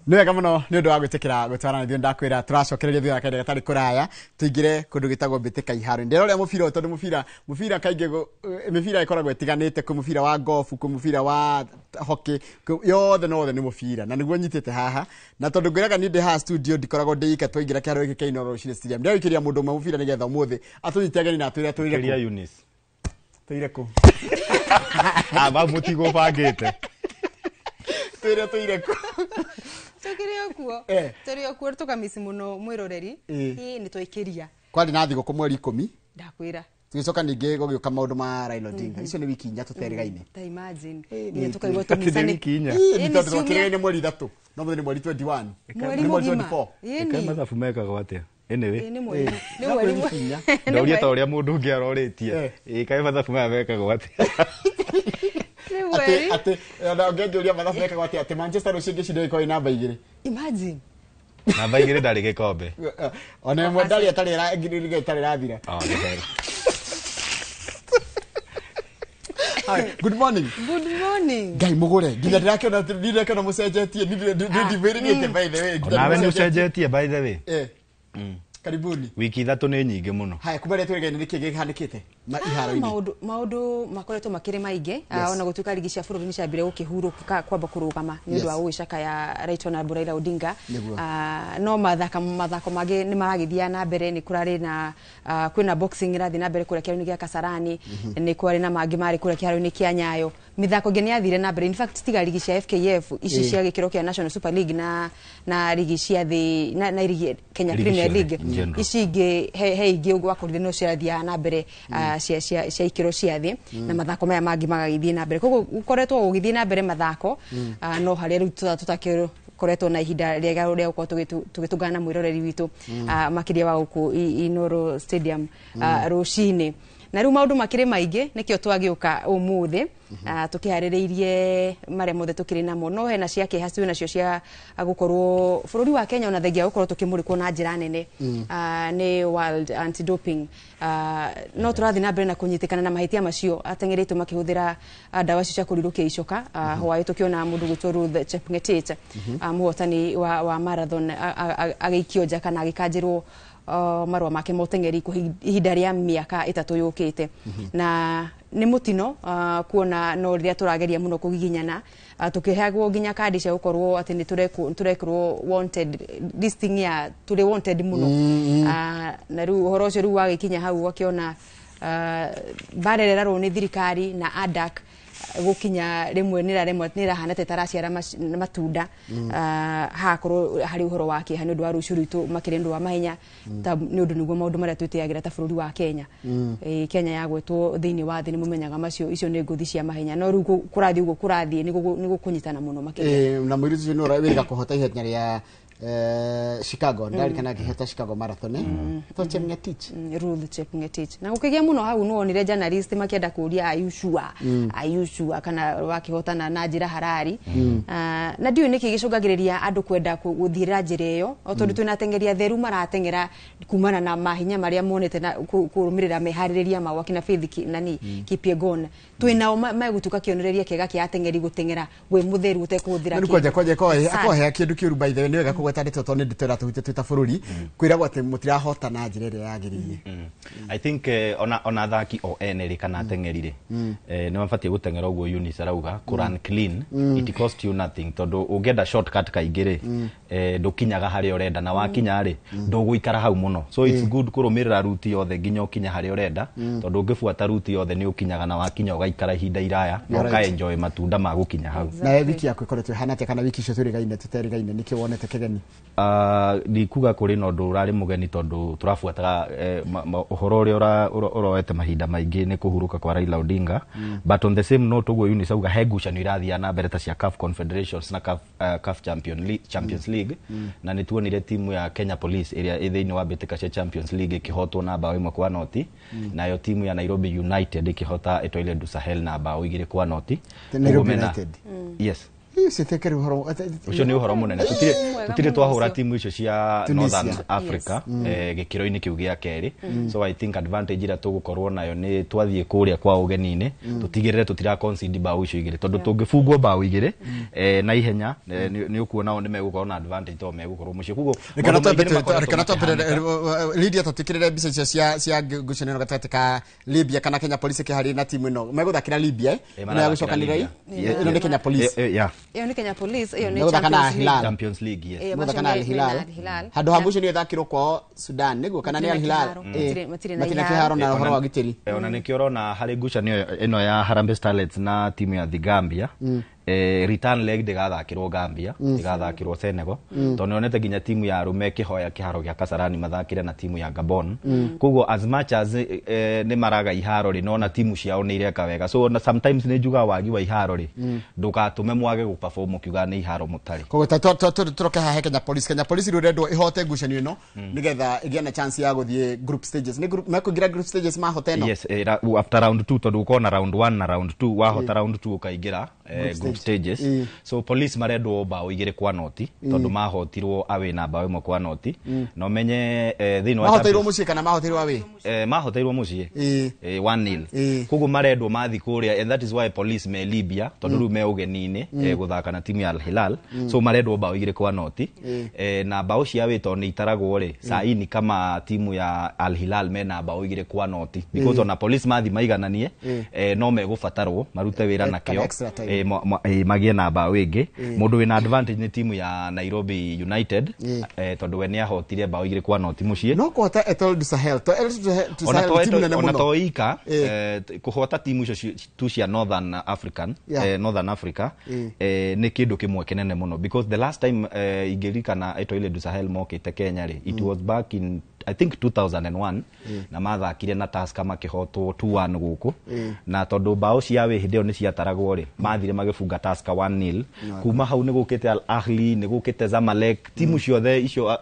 Nĩ wega mũno nĩ ũndũ wa gwĩtĩkĩra gũtwarana ithuĩ. Ndakwĩra tũracokereria thutha wa kahinda gatarĩ kũraya, tũingĩre kũndũ gĩtagwo mbĩtĩka iharo. Ndĩrorĩa mũbira ũyũ tondũ mũbira kaingĩ mĩbira ĩkoragwo ĩtiganĩte. Kwĩ mũbira wa golf, kwĩ mũbira wa hockey, yothe no wothe nĩ mũbira, na nĩguo nyitĩte haha. Na tondũ ngwĩraga niĩ ndĩ haha studio, ndikoragwo ndĩ ika. Twaingĩra kĩharo gĩkĩ kĩa Inooro Rũcinĩ Stadium, ndĩraikĩria mũndũ ũmwe mũbira nĩgetha ũmũthĩ atũnyite ageni na atwĩre atwĩre Kĩria kũ. Eunice. Tũire kũ? Ah, ba mũtigũbangĩte. Twĩre tũire kũ. Tũkĩrĩ o kuo. Tũrĩ o kuo, tũkamisi mũno mwĩroreri. Ĩĩ, nĩ twaikĩria. Kwarĩ na thigũkũ mweri 10. Ndakwĩra. Tũgĩcoka ningĩ gũgĩũka maũndũ ma Raila Odinga. Icio nĩ wiki 4 tũterĩgaine. Ta imagine. Ĩ, Nginya tũkaigua Atĩ nĩ tũmicane. wiki 4. Ĩ, Ĩ, nĩ nĩ tondũ ciumia. twakĩrĩgaine mweri 3, no mũthĩ nĩ mweri 21. Mweri Nĩ mweri mũgima. 24. Ĩni. Kaĩ mathabu mekagwo atĩa? Anyway. Ĩ, nĩ mweri. Nĩ No mweri. kwĩ wiki 4. Ndoria ta ũrĩa mũndũ ũngĩ arorĩtie. Ĩ, kaĩ mathabu maya mekagwo atĩa? Nĩ Atĩ mweri. atĩ ona ũngĩanjũria mathabu mekagwo atĩa, atĩ Manchester rũciũ ngĩcinda ĩkorwo ĩ namba 2. Imagine. Namba 2 ndarĩ gĩkombe. Ona ĩmwe ndarĩ ĩtarĩ ĩtarĩ ĩrathira. Oh, nĩ wega. Hi, good morning. Good morning. Ngai mũgũre nginya ndĩrakĩona, ndĩrakĩona mũcenjetie. Ndimwĩrĩgĩte, by the way, nginya Onawe nĩ nĩmũcenjetie. ũcenjetie, by the way. Karibuni. Wiki 3 nĩ nyingĩ mũno. Haya, kuma rĩrĩa twĩrĩgaine, nĩkĩ gĩhanĩkĩte iharo-inĩ? Maũndũ makoretwo makĩrĩ maingĩ. Ona gũtuĩka rigi cia bũrũri nĩ ciambire gũkĩhurũka, kwamba kũrũgama nĩ ũndũ wa gũgĩcakaya Right Honorable Raila Odinga. Nĩguo. No mathako mangĩ nĩ maragĩthiĩ na mbere. Nĩ kũrarĩ na kwĩna boxing ĩrathiĩ na mbere kũrĩa kĩharo-inĩ gĩa Kasarani. Nĩ kwarĩ na mangĩ marĩ kũrĩa kĩharo-inĩ kĩa Nyayo. Mĩthako ĩngĩ nĩ yathire na mbere, in fact tiga rigi cia FKF ici cia gĩkĩro kĩa National Super League na rigi cia thĩ na rigi Kenya Rigi Premier ciothe, League in general. ici ingĩ, he ingĩ ũguo wakorire no cirathiaga na mbere, cia ikĩro cia thĩ, na mathako maya mangĩ magagĩthiĩ na mbere. Koguo gũkoretwo gũgĩthiĩ na mbere mathako, no harĩa rĩu tũtakĩkoretwo na ihinda rĩega rĩa gũkorwo tũgĩtũngana na mwĩroreri witũ, makĩria wa gũkũ Inooro Stadium rũcinĩ. Na rĩu maũndũ makĩrĩ maingĩ, nĩkĩo twagĩũka ũmũthĩ tũkĩharĩrĩirie marĩa mothe tũkĩrĩ namo. No hena cia kĩeha twĩ nacio cia gũkorwo bũrũri wa Kenya, ona thengia gũkorwo tũkĩmũrĩkwo na njĩra nene nĩ World Anti-Doping, no tũrathiĩ na mbere na kũnyitĩkana na mahĩtia macio, ateng'eri aitũ makĩhũthĩra ndawa icio cia kũrirũkia icoka. Hwaĩ tũkĩona mũndũ gwĩtwo Ruth Chepngetich, mũhotani wa marathon, agĩikio nja kana agĩkanjĩrwo marũa make ma ũteng'eri kwa ihinda rĩa mĩaka 3 yũkĩte. Na nĩ mũtino kuona no rĩrĩa tũrageria mũno kũgiginyana, tũkĩheagwo nginya kandi cia gũkorwo atĩ nĩ tũrekĩrwo wanted listing ya tũrĩ wanted mũno. Na rĩu ũhoro ũcio rĩu wagĩkinya hau, ũgakĩona mbara ĩrĩa ĩrarũo nĩ thirikari na ADAK gũkinya rĩmwe nĩ raremwo, nĩ ĩrahana ta ĩtaraciara matunda. Hagakorwo harĩ ũhoro wa kĩeha nĩ ũndũ wa rũciũ rwitũ, makĩria nĩ ũndũ wa mahenya, ta nĩ ũndũ nĩguo maũndũ marĩa twĩtĩagĩra ta bũrũri wa Kenya. Kenya yagwetwo thĩinĩ wa thĩ nĩ mũmenyaga macio, icio nĩ ngũthi cia mahenya. No rĩu kũrathiĩ ũguo kũrathiĩ nĩ gũkũnyitana mũno makĩria. Na mũirĩtu ũcio nĩ wĩrĩga kũhota ihenya rĩa Chicago, ndarikana akĩhota Chicago Marathon, eh? To Chepngetich. Ruth Chepngetich. Na gũkĩgĩa mũno hau, nĩ wonire journalist makĩenda kũria, "Are you sure? Are you sure kana wakĩhotana na njĩra harari?" Na ndiũĩ nĩkĩ gĩcũngagĩrĩria andũ kwenda gũthiĩra njĩra ĩyo, o tondũ twĩna ateng'eri atheru marateng'era kumana na mahinya marĩa monete na kũrũmĩrĩra meharĩrĩria mao, akina Faith nani Kipyegon twĩnao megũtuĩka kĩonereria kĩega kĩa ateng'eri gũteng'era wĩ mũtheru ũtekũhũthĩra Rĩu kwanja kĩndũ. kwanja Sad. akohea kĩndũ kĩũru. By the way, nĩ wega kũgweta ndeto tondũ nĩ ndeto ĩratũhutia twĩ ta bũrũri, kwĩragwo atĩ mũtirahota na njĩra ĩrĩa yagĩrĩire. I think ona athaki o ene rĩ, kana ateng'eri rĩ, nĩ mabatiĩ gũteng'era ũguo Eunice arauga, kũ run clean. It cost you nothing, tondũ ũngĩenda shortcut kaingĩ rĩ, ndũkinyaga harĩa ũrenda, na wakinya rĩ, ndũgũikara hau mũno. So it's good kũrũmĩrĩra route yothe nginya ũkinye harĩa ũrenda, tondũ ũngĩbuata route yothe nĩ ũkinyaga, na wakinya ũgaikara ihinda iraya na You're ũka right. enjoy matunda ma gũkinya hau. Nawe wiki yaku ĩkoretwo ĩhana atĩa, kana wiki icio twĩrĩgaine tũterĩgaine, nĩkĩ wonete kĩgeni? Ndikuga kũrĩ na ũndũ ũrarĩ mũgeni, tondũ tũrabuataga ũhoro ũrĩa ũroete mahinda maingĩ nĩ kũhurũka kwa Raila Odinga. But on the same note, ũguo Eunice auga, he ngucanio irathiĩ na mbere ta cia CAF Confederations na CAF Champions League. Na nĩ tuonire timu ya Kenya Police ĩrĩa ĩ thĩinĩ wa mbĩtĩka cia Champions League ĩkĩhotwo na bao 1-0, nayo timu ya Nairobi United ĩkĩhota Etoile du Sahel na bao 2-0. Nairobi Koguo mena- United? Yes. Ũcio ũhoro Ũcio nĩ ũhoro mũnene. Tũtirĩ Mwega tũtirĩ mũno twahũra ũcio. timu icio cia Tunisia. Northern Africa gĩkĩro-inĩ kĩu gĩa kerĩ. So I think advantage ĩrĩa tũgũkorwo nayo nĩ twathiĩ kũrĩa kwa ũgeni-inĩ, tũtigĩrĩre tũtira concede bao icio igĩrĩ, tondũ tũngĩbungwo bao igĩrĩ na ihenya, nĩ ũkuona o nĩ megũkorwo na advantage tondũ megũkorwo mũciĩ. Koguo Rekana maũndũ maingĩ twambe nĩ makoretwo rekana twambe makĩhanĩka. Lydia, tũtĩkĩrĩre mbica icio cia ngucanio ĩno gatagatĩ ka Libya kana Kenya Police ĩkĩharĩria na timu ĩno megũthakĩra Libya, ĩno ya Marathakĩra gũcokanĩrĩra. Libya. Ĩno nĩ Kenya Police. Yeah. Ĩyo nĩ Kenya Police, ĩyo nĩ Megũthaka na Champions League. Al Hilal. Champions League, yes. Eh, Megũthaka na macio Al Hilal. mena Al Hilal. Handũ ha ngucanio ĩthakĩrwo kwao Sudan nĩguo kana nĩ Al Matirĩ na Hilal? kĩharo. Matirĩ na Matirĩ na iharo. kĩharo na ũhoro wa gitĩri. Ona nĩkĩo ũrona harĩ ngucanio ĩno ya Harambee Starlets na timu ya The Gambia, return leg ndĩgathakĩrwo Gambia, ĩgathakĩrwo Senegal, tondũ nĩonete nginya timu ya arũme ĩkĩhoya kĩharo gĩa Kasarani mathakĩre na timu ya Gabon. Koguo as much as nĩ maraga iharo rĩ, nona timu ciao nĩ ireka wega. So ona sometimes nĩ njugaga wagi wa iharo rĩ, ndũgatũme mwage gũperform ũkiuga nĩ iharo mũtarĩ. Koguo tũroke haha he Kenya Police. Kenya Police rĩu rendwo ihote ngucanio ĩno nĩgetha ĩgĩe na chance ya gũthiĩ group stages. Nĩ group mekũingĩra group stages mahota ĩno? Yes, after round 2, tondũ ũkorwo na round 1 na round 2, wahota round 2 ũkaingĩra group stages. So Police marendwo bao 2-0, tondũ mahotirwo away na bao 1-0, na ũmenye thĩinĩ wa Mahoteirwo Champions- mũciĩ kana mahoteirwo away? Mahoteirwo mũciĩ 1-0. Koguo marendwo mathi kũrĩa, and that is why Police me Libya, tondũ rĩu me ũgeni-inĩ gũthaka na timu ya Al Hilal. So marendwo bao 2-0, na bao cia away tondũ nĩ itaragwo rĩ, saa hii ni kama timu ya Al Hilal mena bao 2-0, because ona Police mathi maigananie, no megũbatarwo marute wĩra na Kana kĩo extra time. Magĩe na bao ĩngĩ. Mũndũ wĩna advantage nĩ timu ya Nairobi United, tondũ we nĩ ahotire bao 2-0 mũciĩ. No kũhota Etoile du Sahel to Etoile du Ona Sahel nĩ timu nene ona mũno. to ika kũhota timu icio tu cia Northern African, Northern Africa, nĩ kĩndũ kĩmwe kĩnene mũno, because the last time ingĩririkana Etoile du Sahel mokĩte Kenya rĩ, it was back in I think 2001, na mathakire na Tusker makĩhotwo 2-1 gũkũ. Na tondũ bao cia away hĩndĩ ĩyo nĩ ciataragwo rĩ, mathire magĩbunga Tusker 1-0. Kuma hau nĩ gũkĩte Al Ahly, nĩ gũkĩte Zamalek, timu ciothe icio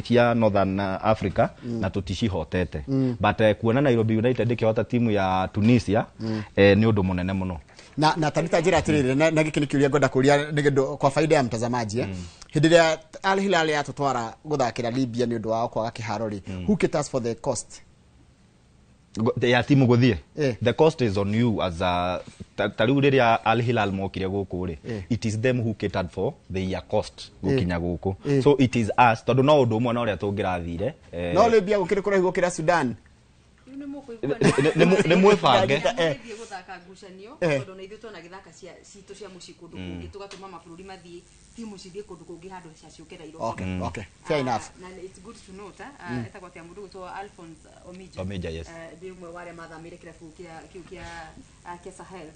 cia Northern Africa na tũticihotete. But kuona Nairobi United ĩkĩhota timu ya Tunisia, nĩ ũndũ mũnene mũno. Na tarita njĩra atĩrĩrĩ, na gĩkĩ nĩ kĩũria ngwenda kũria nĩ gĩndũ kwa faida ya mtazamaji. Hĩndĩ ĩrĩa Al Hilal yatũtwara gũthakĩra Libya nĩ ũndũ wao kwaga kĩharo rĩ, who caters for the cost? Ya timu gũthiĩ? The cost is on you as a ta rĩu rĩrĩa Al Hilal mokire gũkũ rĩ, it is them who catered for their cost gũkinya gũkũ. So it is us, tondũ no ũndũ ũmwe na ũrĩa tũngĩrathire No Libya gũkĩrĩ kũraihu gũkĩra Sudan. Nĩ mwĩbange. Mũgĩthiĩ gũthaka ngucanio, tondũ na ithuĩ twanagĩthaka cia citũ cia mũciĩ kũndũ kũngĩ, tũgatũma mabũrũri mathiĩ, timu cithiĩ kũndũ kũngĩ handũ ciaciũke Nairobi. Okay, fair enough. Na it's good to note, etagwo atĩa mũndũ gwĩtwo Alphonse Omija? Omija, yes. Nĩ ũmwe wa arĩa mathamĩire kĩrabu kĩa kĩu kĩa Sahel.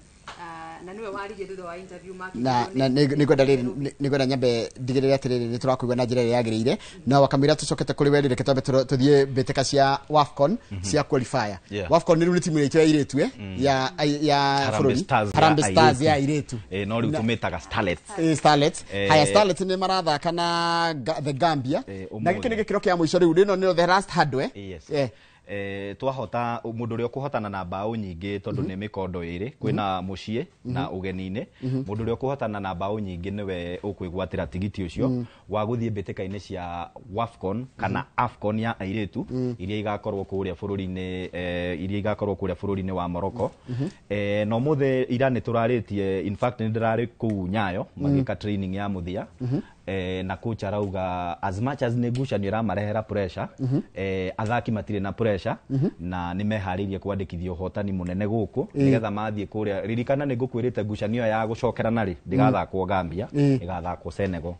Na nĩwe waririe thutha wa interview Na na nĩ ngwenda rĩrĩ, nĩ ngwenda nyambe ndigĩrĩre atĩrĩrĩ nĩ tũrakũigua na njĩra ĩrĩa yagĩrĩire, na wakamũira tũcokete kũrĩ we rĩ, reke twambe tũthiĩ mbĩtĩka cia WAFCON cia qualifier. WAFCON rĩu nĩ timu itũ ya airĩtu, ya Harambee bũrũri. Stars ya Harambee Stars ya airĩtu. airĩtu. No rĩu tũmĩtaga Starlets. Starlets. Haya, Starlets nĩ marathaka na the Gambia, na gĩkĩ nĩ gĩkĩro kĩa mũico rĩu, rĩno nĩyo the last hurdle. Yes. Twahota mũndũ ũrĩa ũkũhotana na mbaũ nyingĩ, tondũ nĩ mĩkondo ĩrĩ, kwĩna mũciĩ na ũgeni-inĩ, mũndũ ũrĩa ũkũhotana na mbaũ nyingĩ nĩwe ũkwĩgwatĩra tigiti ũcio wa gũthiĩ mbĩtĩka-inĩ cia WAFCON kana AFCON ya airĩtu iria igakorwo kũrĩa bũrũri-inĩ iria igakorwo kũrĩa bũrũri-inĩ wa Morocco. Na ũmũthĩ ira nĩ tũrarĩtie, in fact nĩ ndĩrarĩ kũu Nyayo magĩka training ya mũthia, na coach arauga as much as nĩ ngucanio ĩramarehera pressure, athaki matirĩ na pressure na nĩ meharĩirie kwandĩkithia ũhotani mũnene gũkũ nĩgetha mathiĩ kũrĩa. Ririkana nĩ ngũkwĩrĩte ngucanio ya gũcokerana rĩ, ndĩgathakwo Gambia, ĩgathakwo Senegal.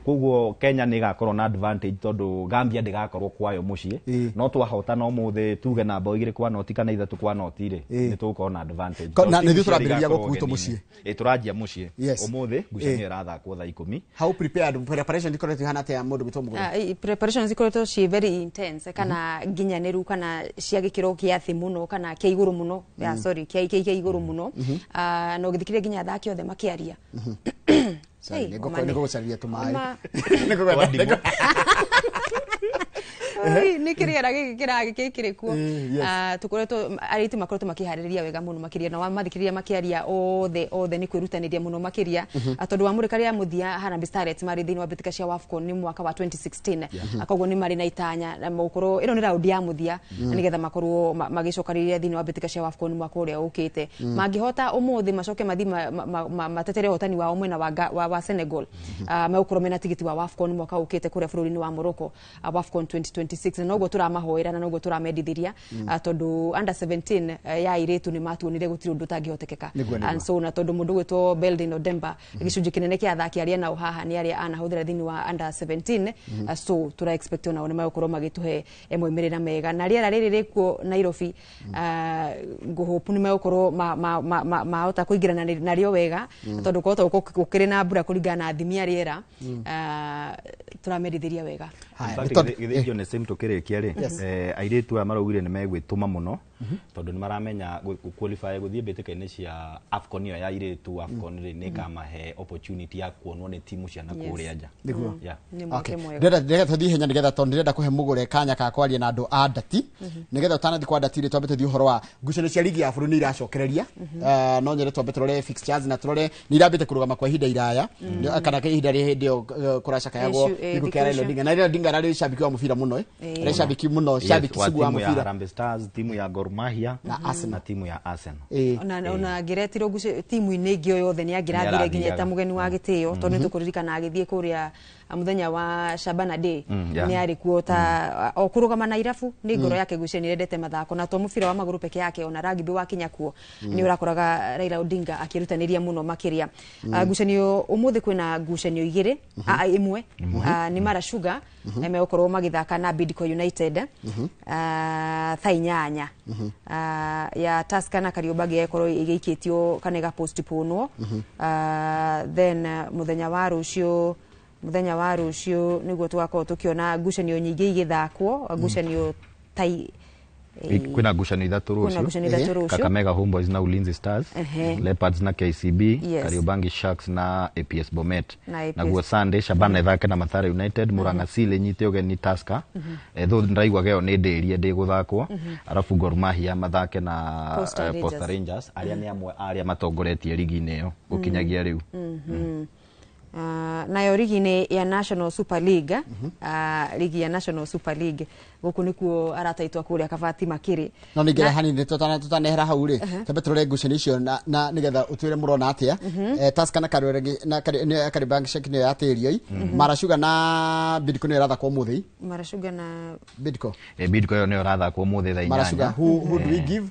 Koguo Kenya nĩ ĩgakorwo na advantage tondũ Gambia ndĩgakorwo kwayo mũciĩ. No twahotana ũmũthĩ, tuge na bao 2-0 kana 3-0 rĩ, nĩ tũgũkorwo na advantage. Na Tondũ timu nĩ ithuĩ ciothe tũrambĩrĩria igakorwo gũkũ gwitũ ũgeni-inĩ. Mũciĩ. Tũranjia mũciĩ. Ũmũthĩ ngucanio ĩrathakwo thaa 10. How prepared, preparation ikoretwo ihana atĩa, mũndũ gwĩtwo Mũgũrũ? Preparations ikoretwo ci very intense kana nginyanĩru kana cia gĩkĩro kĩa thĩ mũno kana kĩa igũrũ mũno. Yeah, sorry, kĩa igũrũ mũno. Na ũgĩthikĩrĩria nginya athaki othe makĩaria. Sorry, Hey, nĩ Omane. ngũgũcarĩria tũmaĩ. Oma- Nĩ ngũgwenda- Twa ndimũ. Oi, nĩ kĩrĩera gĩkĩ kĩragĩ kĩkĩrĩ kuo. Yes. Tũkoretwo airĩtu makoretwo makĩharĩrĩria wega mũno makĩria, na wamathikĩrĩria makĩaria othe othe nĩ kwĩrutanĩria mũno makĩria. Tondũ wa mũrĩka rĩa mũthia Harambee Starlets marĩ thĩinĩ wa mbĩtĩka cia WAFCON nĩ mwaka wa 2016. Koguo nĩ marĩ na itanya na gũkorwo ĩno nĩ raundi ya mũthia na nĩgetha makorwo magĩcokanĩrĩria thĩinĩ wa mbĩtĩka cia WAFCON mwaka ũrĩa ũkĩte. Mangĩhota ũmũthĩ macoke mathiĩ matetere ũhotani wao mwena wa Senegal, megũkorwo mena tigiti wa WAFCON mwaka ũkĩte kũrĩa bũrũri-inĩ wa Morocco, WAFCON 2026. Na noguo tũramahoera na noguo tũramendithĩria, tondũ under 17 ya airĩtu nĩ matuonire gũtirĩ ũndũ ũtangĩhotekeka. Nĩguo, nĩguo. And so na tondũ mũndũ gwĩtwo Beldin Odemba, gĩcunjĩ kĩnene kĩa athaki arĩa nao haha nĩ arĩa anahũthĩra thĩinĩ wa under 17, so tũra expect onao nĩ megũkorwo magĩtũhe moimĩrĩra mega. Na rĩera rĩrĩ rĩkuo Nairobi, ngũhope nĩ megũkorwo mahota kũingĩrana narĩo wega, tondũ kũhota gũkĩrĩ na mbura kũringana na thimi ya rĩera. Tũramendithĩria wega. Haya, In fact, nĩ tondũ- gĩthĩnjio nĩ same tũkĩrĩkia rĩ, airĩtu aya maraugire nĩ megwĩtũma mũno tondũ nĩ maramenya qualify gũthiĩ mbĩtĩka-inĩ cia AFCON ĩyo ya airĩtu. AFCON rĩ, nĩ ĩkamahe opportunity ya kuonwo nĩ timu cia na kũrĩa nja. Nĩguo. Yeah. Nĩ mweke Okay. mwega. Ndĩrenda tũthiĩ ihenya nĩgetha, tondũ ndĩrenda kũhe mũgũre kanya ka kwaria na andũ a ndati. Nĩgetha ũtanathiĩ kwa ndati rĩ, twambe tũthiĩ ũhoro wa ngucanio cia ligi ya bũrũri nĩ iracokereria. No nyende twambe tũrore fixtures na tũrore nĩ irambĩte kũrũgama kwa ihinda iraya kana kwa ihinda rĩ hĩndĩ ĩyo kũracakayagwo Ĩcu- gĩkuũ kĩa Raila thikũ icio. Odinga. Na Raila Odinga ararĩ shabiki wa mũbira mũno, arĩ shabiki mũno, Yes, shabiki wa sugu wa timu ya mũbira. Harambee Stars, timu ya Gor Mahia Na Arsenal. na timu ya Arsenal. Ona angĩretirwo timu-inĩ ĩngĩ o yothe nĩ angĩrathire nginya ta mũgeni wa gĩtĩo, tondũ nĩ tũkũririkana agĩthiĩ kũrĩa mũthenya wa Shabana Day, nĩ arĩ kuo ta o kũrũgama na irabu nĩ ngoro yake gucia nĩ endete mathako, na to mũbira wa magũrũ peke yake, ona rugby wakinya kuo nĩ ũrakoraga Raila Odinga akĩrutanĩria mũno makĩria. Ngucanio ũmũthĩ, kwĩna ngucanio igĩrĩ, ĩmwe nĩ Mara Sugar megũkorwo magĩthaka na Bidco United thaa 8. Ya Tusker na Kariobangi ĩgĩkorwo ĩgĩikĩtio kana ĩgapostponwo. Then mũthenya wa rũciũ nĩguo tũgakorwo tũkĩona ngucanio nyingĩ igĩthakwo, ngucanio ta Kwĩna ngucanio ithatũ kwĩna rũciũ. ngucanio ithatũ rũciũ. Kakamega Homeboys na Ulinzi Stars, Leopards na KCB, Kariobangi Sharks na APS Bomet. Na APS. Naguo Sunday Shabana ĩthake na Mathare United, Murang'a Seal ĩnyite ũgeni Tusker, though ndĩraigua ĩyo nĩ ndĩrie ndĩgũthakwo, arabu Gor Mahia mathake na Posta Rangers. Posta Rangers, arĩa nĩ amwe a arĩa matongoretie ligi-inĩ ĩyo gũkinyagia rĩu. Nayo rigi-inĩ ya National Super League, ligi ya National Super League gũkũ nĩkuo arataitwo kũrĩa Kabati makĩrĩ. No ningĩre hanini tũtanehera hau rĩ, twambe tũrore ngucanio icio na nĩgetha ũtwĩre mũrona atĩa. Tusker na Kariobangi na Kariobangi Sharks nĩyo yatĩrio i Mara Sugar na Bidco nĩyo ĩrathakwo ũmũthĩ. Mara Sugar na Bidco. Bidco ĩyo nĩyo ĩrathakwo ũmũthĩ thaa Mara Sugar, 8. who do we give?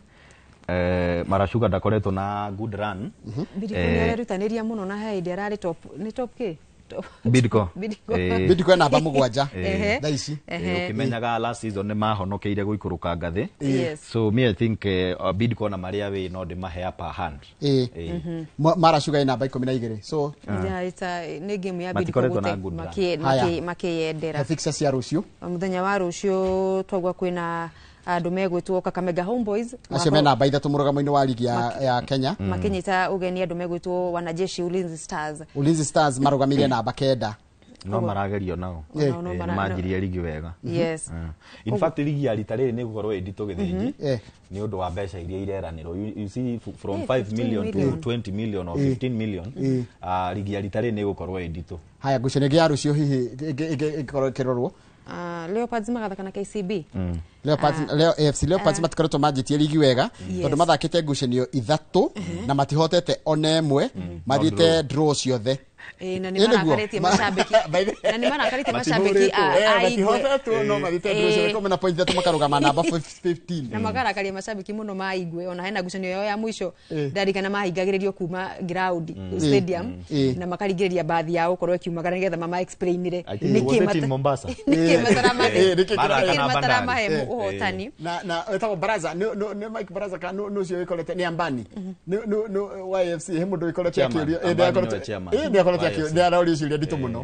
Mara Sugar ndakoretwo na good run. Bidco nĩ arerutanĩria mũno na he hĩndĩ ararĩ top, nĩ top kĩ? Bidco. Bidco. Bidco ĩ namba 7 thaa ici. Ũkĩmenyaga last season nĩ mahonokeire gũikũrũka ngathĩ. So me I think Bidco na marĩa wĩ no ndĩmahe upper hand. Mara Sugar ĩ namba 12, so Yeah, nĩ game ya Bidco Matikoretwo na gũte good run. Haya. makĩyendera. He fixtures cia rũciũ. Mũthenya wa rũciũ twauga kwĩna andũ megwĩtwo Kakamega Homeboys. Acio me namba 3 mũrũgamo-inĩ wa ligi ya Kenya. Makĩnyita ũgeni andũ megwĩtwo Wanajeshi Ulinzi Stars. Ulinzi Stars marũgamĩire namba 9. No maragerio nao. Onao no Nĩ manjirie ligi wega. In fact, ligi ya rita rĩrĩ nĩ gũkorwo ĩ nditũ gĩthĩnji nĩ ũndũ wa mbeca iria ireranĩrwo. You see, from 5 15 million to million. 20 million or 15 million. Ligi ya rita rĩrĩ nĩ gũkorwo ĩ nditũ. Haya, ngucanio ĩngĩ ya rũciũ hihi ĩngĩkorwo ĩkĩrorwo? Leopards magathaka na KCB. Leopards, Leo, AFC Leopards matikoretwo manjĩtie ligi wega, tondũ mathakĩte ngucanio ithatũ na matihotete ona ĩmwe, mathiĩte draw ciothe. Na nĩ Ĩ, nĩguo. marakarĩtie macambĩki na nĩ marakarĩtie macambĩki a Igwe. Matihotetwo no mathiĩte draw ciothe, koguo mena point ithatũ, makarũgama namba 15. Na makarakaria macambĩki mũno ma Igwe, ona hena ngucanio yao ya mũico ndarikana mahingagĩrĩrio kuma ground stadium na makaringĩrĩria bathi yao gũkorwo ĩkiumagara nĩgetha mama explainire I think was it in Mombasa? nĩkĩ Nĩkĩ Mathaka nĩkĩ na mataramahe Bandari. ũhotani. Na wetagwo Baraza, nĩ Mike Baraza kana nĩ ũcio wĩkorete nĩ Ambani nĩ wa AFC, he mũndũ wĩkorete Chairman. akĩũrio Ambani nĩwe chairman. nĩ akoretwo wa akĩũrio, AFC. nĩ arorio ciũria nditũ mũno.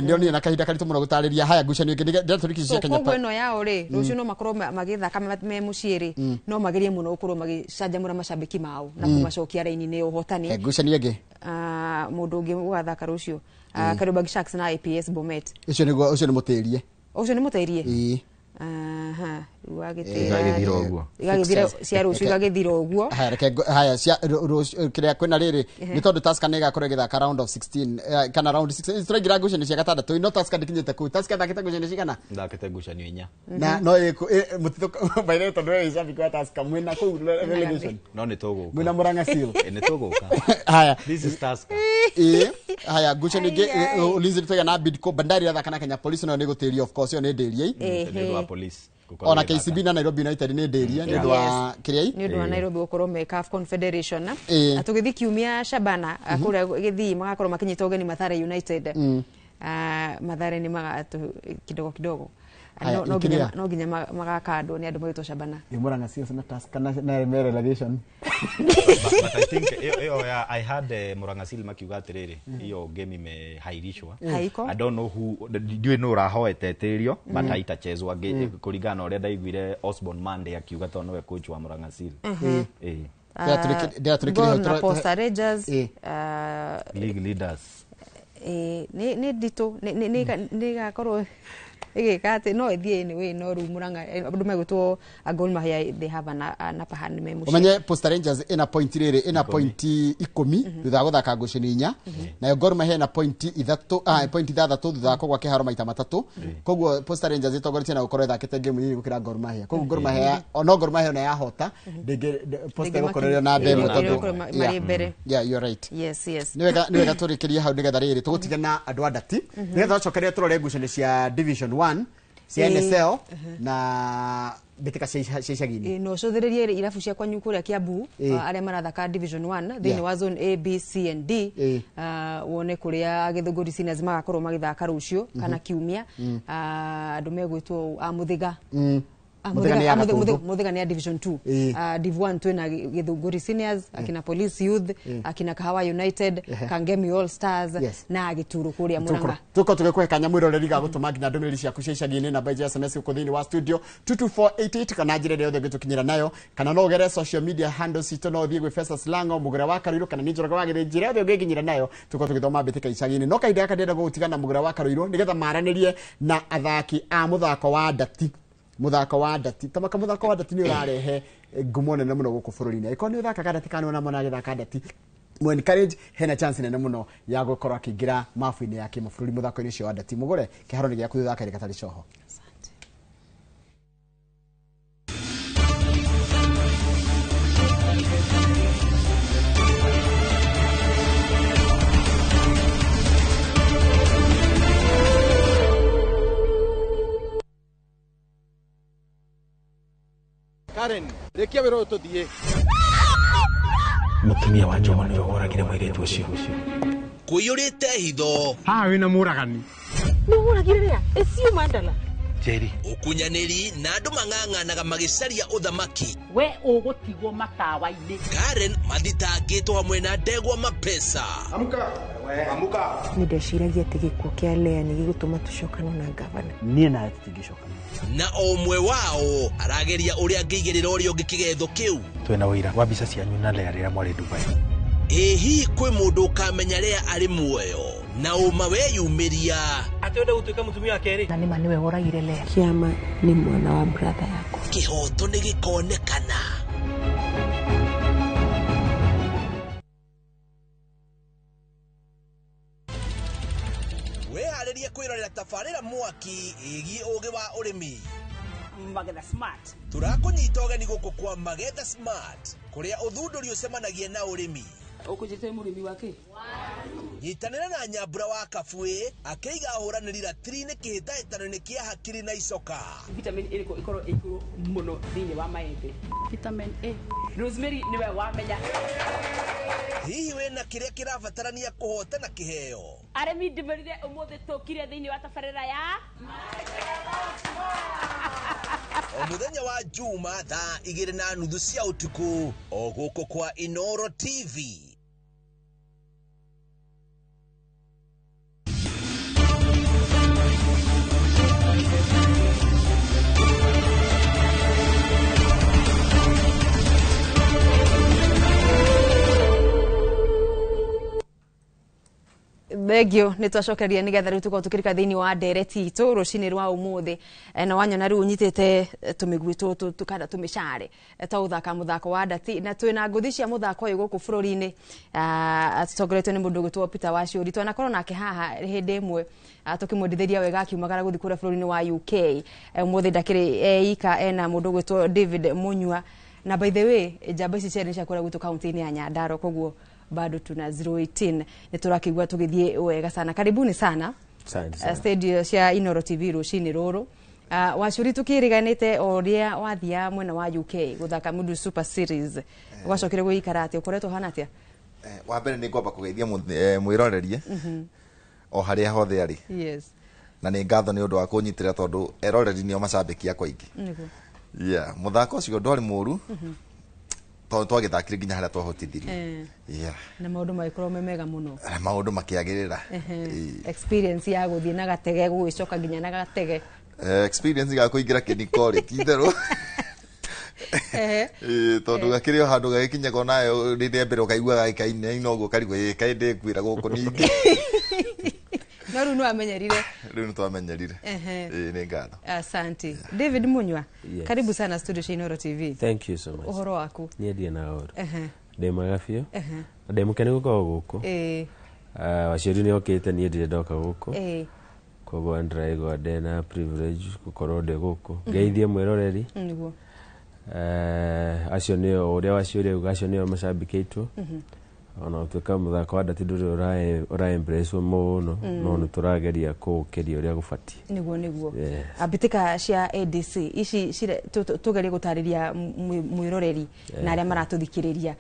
Nĩ onire na kahinda karitũ mũno gũtarĩria. Haya, ngucanio ĩngĩ ndĩrenda tũrĩkie So cia Kenya. koguo ĩno yao rĩ, rũciũ no makorwo magĩthaka me mũciĩ rĩ, no magerie mũno gũkorwo magĩcanjamũra macambĩki mao na kũmacokia raini-inĩ ya ũhotani. He ngucanio ĩngĩ. Mũndũ ũngĩ ũgathaka rũciũ, Kariobangi Sharks na APS Bomet. Ũcio nĩguo, ũcio nĩ mũtĩrie. Ũcio nĩ mũtĩrie. Ĩĩ. Aha, Igagĩthira ũguo. Igagĩthira cia rũciũ igagĩthira ũguo. Haya, reke haya cia kĩrĩa kwĩna rĩrĩ nĩ tondũ Tusker nĩ ĩgakorwo ĩgĩthaka round of 16 kana round 16 tũraingĩra ngucanio cia gatandatũ, no Tusker ndĩkinyĩte kũu. Tusker ĩthakĩte ngucanio cigana? Ndakĩte ngucanio 4. Na no ĩkũ mũtitũ by the way, tondũ we wĩ shabiki wa Tusker, mwĩna kũu relegation. No nĩ tũgũka. Mwĩna Murang'a Seal. Nĩ tũgũka. Haya. This is Tusker. Ĩĩ, haya, ngucanio ingĩ, Ulinzi nĩ na Bidco, Bandari irathaka na Kenya Police, nayo nĩ gũtĩrio, of course, ĩyo nĩ ndĩrie. Nĩ ũndũ wa Police gũkorwo Ona ĩgĩthaka. KCB na Nairobi United nĩ ndĩrie nĩ ũndũ wa kĩrĩa. Nĩ ũndũ wa Nairobi gũkorwo me CAF Confederation. Ĩĩ. Tũgĩthiĩ kiumia Shabana kũrĩa gĩthii magakorwo makĩnyita ũgeni Mathare United. Mathare nĩ magatũ kidogo kidogo. Haya, No nginya kĩrĩa? No nginya magakandwo nĩ andũ magĩtwo Shabana. Murang'a Seals na Tusker na me relegation. But I think hiyo ya I had Murang'a Seal makiuga atĩrĩrĩ, hiyo game imehairishwa. Haiko. I don't know who, ndiũĩ nũ ũrahoete ĩtĩrio, but haitachezwa kũringana na ũrĩa ndaiguire Osborne Monday akiuga, tondũ nĩwe coach wa Murang'a Seal. Ĩĩ. Ndĩratũrĩkĩria Gor hau na Posta Rangers. Ĩĩ. League leaders. Nĩ nditũ, nĩ ĩgakorwo ĩgĩka atĩ no ĩthiĩ anyway, no rĩu Murang'a, andũ megwĩtwo Gor Mahia, they have an upper hand me mũciĩ. Ũmenye Posta Rangers ĩna point rĩrĩ, ĩna point 10 thutha wa gũthaka ngucanio 4, nayo Gor Mahia ĩna point 3, point 6 thutha wa kũgwa kĩharo maita matatũ. Koguo Posta Rangers ĩtongoretie na gũkorwo ĩthakĩte game nini gũkĩra Gor Mahia. Koguo Gor Mahia, no Gor Mahia ona yahota ndĩngĩ Posta ĩgũkorwo na mbere ĩmwe tondũ Ĩgũkorwo marĩ mbere. Yeah, you're right. Yes. Nĩ wega tũrĩkĩrie hau nĩgetha rĩrĩ tũgũtige na andũ a ndati, nĩgetha tũcokerie tũrore ngucanio cia division 1 cia NSL na mbĩtĩka cia icagi-inĩ. Ĩĩ, no ũcũthĩrĩrie irabu cia kwanyu kũrĩa Kiambu, arĩa marathaka division 1 thĩinĩ wa zone A, B, C and D. Wone kũrĩa Gĩthũngũri Seniors magakorwo magĩthaka rũciũ kana kiumia. Andũ megwĩtwo a Mũthĩga. Mũthĩga nĩ ya Gatũndũ. Mũthĩga nĩ ya division 2. Div 1 twĩna Gĩthũngũri Seniors, akina Police Youth, akina Kahawa United, Kangemi All Stars na Gĩturo kũrĩa Murang'a. Tuko tũgĩkũhe kanya mwĩroreri ga gũtũma nginya ndũmĩrĩri ciaku cia icagi-inĩ namba cia SMS gũkũ thĩinĩ wa studio 22488 kana njĩra ĩrĩa yothe ũngĩtũkinyĩra nayo, kana no ũgere social media handles citũ, no ũthiĩ gwĩ Festus Lango, Mũgũra wa Karuirũ, kana nĩ Njoroge wa Gĩthĩnji, njĩra yothe ũngĩnginyĩra nayo tũkorwo tũgĩthoma mbĩtĩka icagi-inĩ. No kahinda gaka ndĩrenda gũgũtiga na Mũgũra wa Karuirũ nĩgetha maranĩrie na athaki a mũthako wa ndati. Mũthako wa ndati tamaka, mũthako wa ndati nĩ ũrarehe ngumo nene mũno gũkũ bũrũri-inĩ. Angĩkorwo nĩ ũthakaga ndati kana nĩ wona agĩthaka ndati, mu encourage, hena chance nene mũno ya gũkorwo akĩingĩra mabu-inĩ ya kĩmabũrũri mũthako-inĩ ũcio wa ndati. Mũgũre kĩharo nĩ gĩaku thutha wa kahinda gatarĩ coho. Asante. Karen, rĩkia wĩra ũyũ tũthiĩ. Mũtumia wa Njoma nĩwe woragire mũirĩtu ũcio. Kũiyũrĩte hitho. Haha wĩna mũragani. Njeri. Ũkunyanĩri na andũ mang'ang'anaga magĩcaria ũthamaki. We ũgũtigwo matawa-inĩ. Karen mathitangĩtwo hamwe na ndegwa mapesa. Nĩ ndeciragia atĩ gĩkuũ kĩa Lea nĩ gĩgũtũma tũcokane na ngavana. Niĩ nawe tũtingĩcokana. Na o ũmwe wao arageria ũrĩa angĩigĩrĩra ũrĩa ũngĩ kĩgetho kĩu. Twĩna ũira wa mbica cianyu na Lea rĩrĩa mwarĩ Dubai. Ĩ hihi kwĩ mũndũ ũkamenya Lea arĩ muoyo na ũma weyumĩria? Atĩ wenda gũtuĩka mũtumia wa kerĩ? Na nĩma nĩwe woragire Lea. Kĩama nĩ mwana wa brother yakwa. Kĩhoto nĩ gĩkonekana. Wĩharĩrie kwĩrorera tabarĩra mwaki ĩgiĩ ũgĩ wa ũrĩmi. Magetha Smart. Tũrakũnyita ũgeni gũkũ kwa Magetha Smart, kũrĩa ũthundũri ũcemanagia na ũrĩmi. Ũkũnjĩte mũrĩmi wa kĩ? Nyitanĩra na Nyambura wa Kabuĩ akĩiga ahũranĩri ratiri-inĩ kĩhĩtahĩtano-inĩ kĩa hakiri na icoka. Vitamin ĩrĩkũ ĩkorwo ĩ igũrũ mũno thĩinĩ wa maembe? Vitamin A. Rosemary nĩwe wamenya. Hihi wĩna kĩrĩa kĩrabatarania kũhotana kĩheo? Arĩmi, ndĩmũrire ũmũthĩ tũkire thĩinĩ wa tabarĩra ya O mũthenya wa Juma thaa 2:30 cia ũtukũ, o gũkũ kwa Inoro TV. Thengio nä twacokeria nä getha rä u tå korwo tå kä rika thä inä wa ndereti itå rå cinä rwa å må thä na wanyona rä u nyitä te tå mä guä tå kana tå mä care twa gå thaka må thako wa ndati na twä na ngå thi cia må thako å yå gå kå bå rå ri-inä tũtongoretio nĩ mũndũ ũgwĩtwo Peter Waciũri. Twanakorwo nake haha hĩndĩ ĩmwe tå kä mwendithä ria wega akiumagara gå thiĩ kũrĩa bũrũri-inĩ wa UK. Ũmũthĩ ndakĩrĩ eika, ena mũndũ ũgwĩtwo David Munyua, na by the way njamba ici cierĩ nĩ cia kũrĩa gwitũ kaunti-inĩ ya Nyandarua, koguo bado tuna 018 nĩ tũrakĩigua tũgĩthiĩ wega sana. Karibuni sana. Asante sana. Studio cia Inoro TV rũcinĩ rũrũ. Wacuri, tukiriganite o ria wathia mwena wa UK guthaka Mundu Super Series, gwacokire guikara atia? Ukoretwo hana atia? Wa mbere nĩ ngwamba kũgeithia mwĩrorerie o harĩa hothe arĩ. Na nĩ ngatho nĩ ũndũ wa kũnyitĩrĩra tondũ eroreri nĩo macambĩki akwa aingĩ. Yeah, mũthako ũcio ndwarĩ mũru tondũ twagĩthakire nginya harĩa twahotithirio. Yeah. Na maundu magĩkorwo me mega mũno. Na maũndũ makĩagĩrĩra. Experience ya gũthiĩ na gatege, gũgĩcoka nginya na gatege. Experience ga kũingĩra kĩniko rĩ, ti itherũ. Tondũ gakĩrĩ o handũ gagĩkinyaga onayo rĩrĩa mbere ũkaigua gagĩkainaina ũguo karigwo ĩ kaĩ ndĩkwĩra gũkũ ningĩ. No rĩu nĩwamenyerire. Rĩu nĩtwamenyerire. Ĩĩ, nĩ ngatho. Asante. David Munyua. Yes. Karibu sana studio cia Inoro TV. Thank you so much. Ũhoro waku? Niĩ ndirĩ na ũru. Ndĩ mwega biũ. Na ndĩ mũkenu gũkorwo gũkũ. Waciũri nĩ okĩte, niĩ ndirĩ ndoka gũkũ. Koguo ndĩraigua ndĩna privilege gũkorwo ndĩ gũkũ. Ngeithie mwĩroreri. Acio nĩo ũrĩa waciũri auga, acio nĩo macambĩki aitũ. Ona gũtuĩka mũthako wa ndati ndũrĩ ũra embrace mũno, no nĩ tũrageria kũũkĩria ũrĩa gũbatiĩ. Niguo. Yes. Mbĩtĩka cia ADC ici tugerie gũtarĩria mwĩroreri na arĩa maratũthikĩrĩria,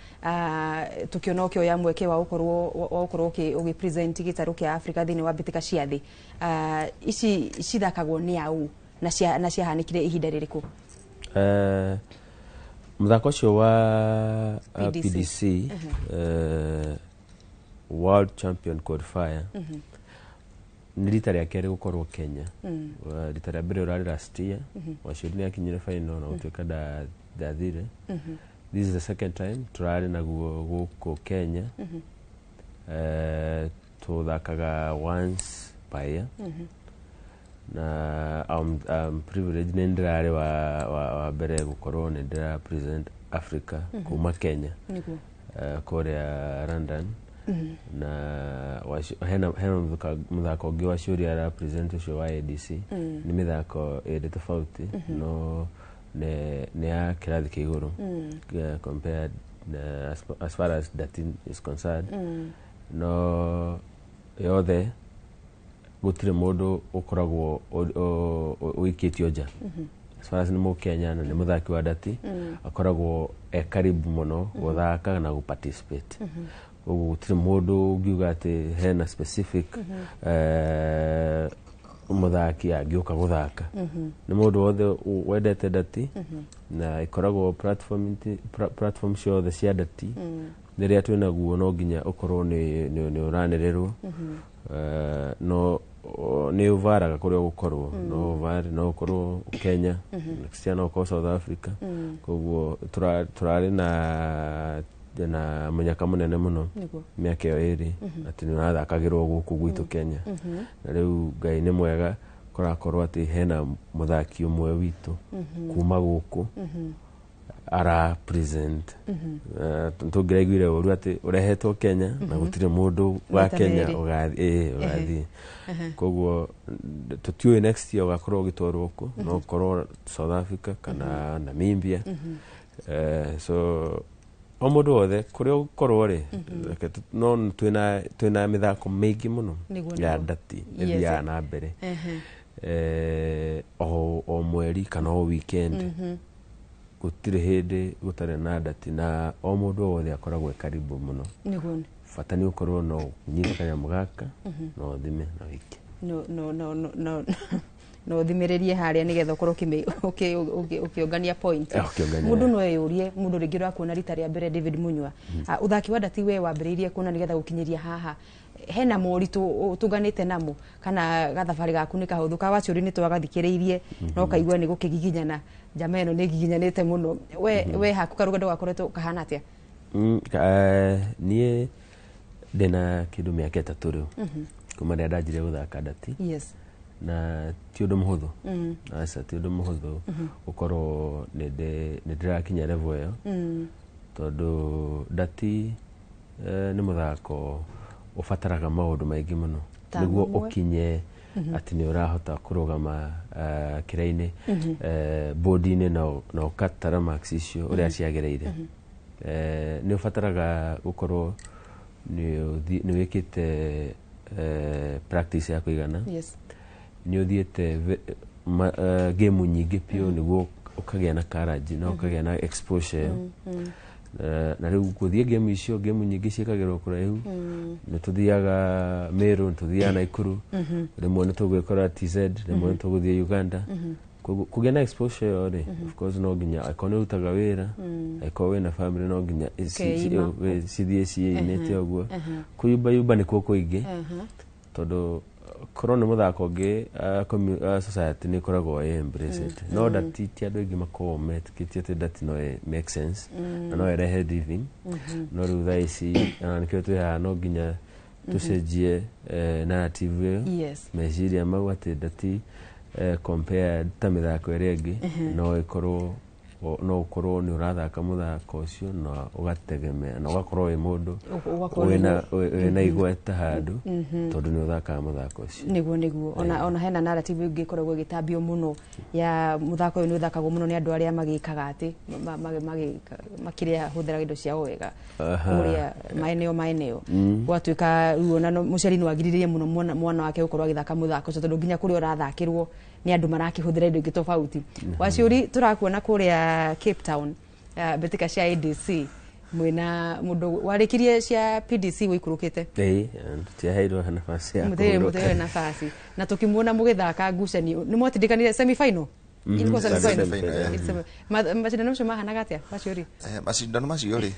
tũkĩona ũkĩoya mweke wa gũkorwo ũgĩ present gĩtarũ kĩa Africa thĩinĩ wa mbĩtĩka cia thĩ. Ici cithakagwo nĩ aũ na na ciahanĩkire ihinda rĩrĩkũ? Mũthako ũcio wa PDC. PDC World Champion Qualifier nĩ rita rĩa kerĩ gũkorwo Kenya. Rita rĩa mbere ũrarĩ last year. Waciũri nĩ akinyire final na gũtuĩka ndathire. This is the second time tũrarĩ naguo gũkũ Kenya. Tũthakaga once per year na I'm privileged nĩ ndĩrarĩ wa mbere gũkorwo nĩ ndĩra present Africa kuma Kenya kũrĩa London. Na hena mũthako ũngĩ wa ciũria ara present ũcio wa ADC. Nĩ mĩthako ĩrĩ tofauti, no nĩ ya kĩrathi kĩa igũrũ compared as far as dating is concerned. No yothe gũtirĩ mũndũ ũkoragwo ũikĩtio nja. As far as nĩ mũkenya na nĩ mũthaki wa ndati, akoragwo e karibu mũno gũthaka na gũ-participate. Koguo gũtirĩ mũndũ ũngiuga atĩ hena specific mũthaki angĩũka gũthaka. Nĩ mũndũ wothe wendete ndati, na ĩkoragwo platform ciothe cia ndati. Rĩrĩa twĩnaguo no nginya ũkorwo nĩ ũranĩrĩrwo. No nĩ ũvaraga kũrĩa ũgũkorwo, no ũvare, no ũkorwo Kenya next year, no ũkorwo South Africa. Koguo tũrarĩ na mũnyaka mũnene mũno mĩaka ĩyo ĩrĩ atĩ nĩ ũrathakagĩrwo gũkũ gwitũ Kenya. Na rĩu Ngai nĩ mwega kũrakorwo atĩ hena mũthaki ũmwe witũ kuma gũkũ ara present. Tũngĩraiguire ũru atĩ ũrehetwo Kenya na gũtirĩ mũndũ wa Maita Kenya merĩ. ũgathiĩ. Koguo tũtiũĩ next year ũgakorwo ũgĩtwarwo kũ, no ũkorwo South Africa kana Namibia. So o mũndũ wothe kũrĩa ũgũkorwo rĩ, reke no twĩna mĩthako mĩingĩ mũno ya ndati ĩthiaga na mbere o mweri kana o weekend. Gũtirĩ hĩndĩ gũtarĩ na ndati, na o mũndũ o wothe akoragwo e karibu mũno. Bata nĩ ũkorwo no ũnyite kanyamũ gaka na ũthime na wĩke. No ũthimĩrĩrie harĩa nĩgetha ũkorwo ũkĩũngania point. Ũkĩũngania. Mũndũ no eyũrie, mũndũ rĩngĩ ũrakuona rita rĩa mbere, David Munyua, ũthaki wa ndati we wambĩrĩirie kuona nĩgetha gũkinyĩria haha, hena moritũ ũtũnganĩte namo kana gathabarĩ gaku nĩ kahũthũ? Ka Waciũri nĩ twagathikĩrĩirie no kaigua nĩ gũkĩgiginyana, njama ĩno nĩ ĩgiginyanĩte mũno. We haku karũgendo gakoretwo kahana atĩa? Niĩ ndĩna kĩndũ mĩaka 3 rĩu. Kuma rĩrĩa ndanjirie gũthaka ndati. Na ti ũndũ mũhũthũ. Aca, ti ũndũ mũhũthũ gũkorwo nĩ ndĩrakinya level ĩyo. Tondũ ndati nĩ mũthako ũbataraga maũndũ maingĩ mũno nĩguo ũkinye atĩ nĩ ũrahota kũrũgama kĩrainĩ, bodi-inĩ, na ũkatara marks icio ũrĩa ciagĩrĩire. Nĩ ũbataraga gũkorwo nĩ wĩkĩte practice ya kũigana. Nĩ ũthiĩte game nyingĩ biũ nĩguo ũkagĩa na courage na ũkagĩa na exposure ĩyo. Na rĩu gũthiĩ game icio, game nyingĩ ciĩkagĩrwo kũraihu. Nĩ tũthiaga Meru, nĩ tũthiaga Naikuru, rĩmwe nĩ tũgwĩkora TZ, rĩmwe nĩ tũgũthiĩ Uganda. Koguo kũgĩa na exposure ĩyo rĩ, of course no nginya angĩkorwo nĩ ũrutaga wĩra, angĩkorwo wĩna family, no nginya Ũkeima. cithiĩ ciĩinĩte ũguo. Kũyumbayumba nĩkuo kũingĩ, tondũ korwo nĩ mũthako ũngĩ, society nĩ ĩkoragwo ĩ embrace it, no ndati ti andũ aingĩ makoragwo metĩkĩtie atĩ ndati no ĩ make sense na no ĩrehe living. No rĩu thaa ici ona nĩkĩo twĩ haha, no nginya tũcenjie narrative ĩyo, meciria mau atĩ ndati, compare ta mĩthako ĩrĩa ĩngĩ, no ĩkorwo no ũkorwo nĩ ũrathaka mũthako ũcio na ũgategemea na ũgakorwo wĩ mũndũ Ũgakorwo wĩna igweta handũ tondũ nĩ ũthakaga mũthako ũcio. Nĩguo ona hena narrative ĩngĩ ĩkoragwo ĩgĩtambio mũno ya mũthako ũyũ nĩ ũthakagwo mũno nĩ andũ arĩa magĩkaga atĩ makĩrĩa hũthĩraga indo ciao wega kũrĩa maeneo maeneo. Gwatuĩka rĩu ona mũciari no agirĩrĩrie mũno mwana wake gũkorwo agĩthaka mũthako ũcio, tondũ nginya kũrĩa ũrathakĩrwo nĩ andũ marakĩhũthĩra indo ingĩ tofauti. Waciũri, tũrakuona kũrĩa Cape Town, mbĩtĩka cia ADC, mwĩna mũndũ warĩkirie cia PDC wĩikũrũkĩte. Ĩĩ, tũtiaheirwo nafasi ya mũthĩre kũhurũka. Mũthĩre nafasi na tũkĩmuona mũgĩthaka ngucanio nĩ mwatindĩkanire semi final. Ilikuwa semi final. Semi-final, yeah. It's macindano macio mahanaga atĩa, Waciũri? Macindano macio rĩ,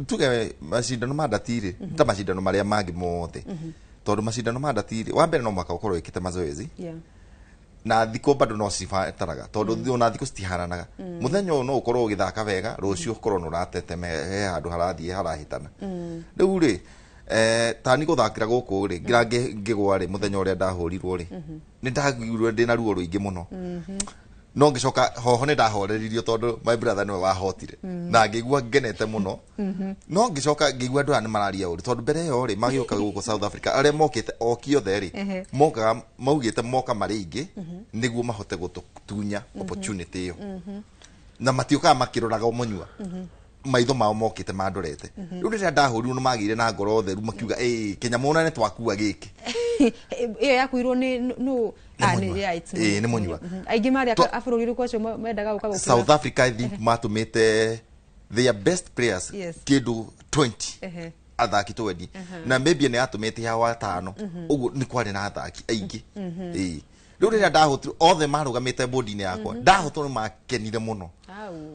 tuge macindano ma ndati rĩ, ta macindano marĩa mangĩ mothe, tondũ macindano ma ndati rĩ, wa mbere no mũhaka ũkorwo wĩkĩte mazoezi na thikũ bado no cibataraga, tondũ ona thikũ citihananaga. Mũthenya ũyũ no ũkorwo ũgĩthaka wega, rũciũ ũkorwo nĩ ũrateteme, he handũ harathiĩ harahĩtana. Rĩu rĩ, tani gũthakĩra gũkũ rĩ, ngira ngĩgwa rĩ, mũthenya ũrĩa ndahũrirwo rĩ, nĩ ndaiguire ndĩna ruo rũingĩ mũno, no ngĩcoka hoho nĩ ndahoreririo tondũ my brother nĩwe wahotire na ngĩigua ngenete mũno. No ngĩcoka ngĩigua andũ aya nĩ mararia ũru, tondũ mbere ĩyo rĩ, magĩũka gũkũ South Africa, arĩa mokĩte oki othe rĩ, mokaga maugĩte moka marĩ aingĩ nĩguo mahote gũtũtunya opportunity ĩyo, na matiũkaga makĩroraga mũnyua, maitho mao mokĩte mandorete. Rĩu rĩrĩa ndahũrirwo nĩ magĩire na ngoro theru, makiuga ĩĩ Kenya mũna nĩ twakua gĩkĩ. Ĩyo yakuirwo nĩ nũ? Nĩ Mũnyua. Yeah, it's Ĩĩ, nĩ Mũnyua. Aingĩ marĩ a bũrũri ũrĩkũ acio mendaga gũka gũkĩra? South Africa, I think matũmĩte their best players kĩndũ 20, athaki 20, na maybe nĩ atũmĩte ya watano ũguo, nĩ kwarĩ na athaki aingĩ. Ĩĩ, rĩu rĩrĩa ndahotirwo, othe marũgamĩte bodi-inĩ yakwa, ndahotwo nĩ makenire mũno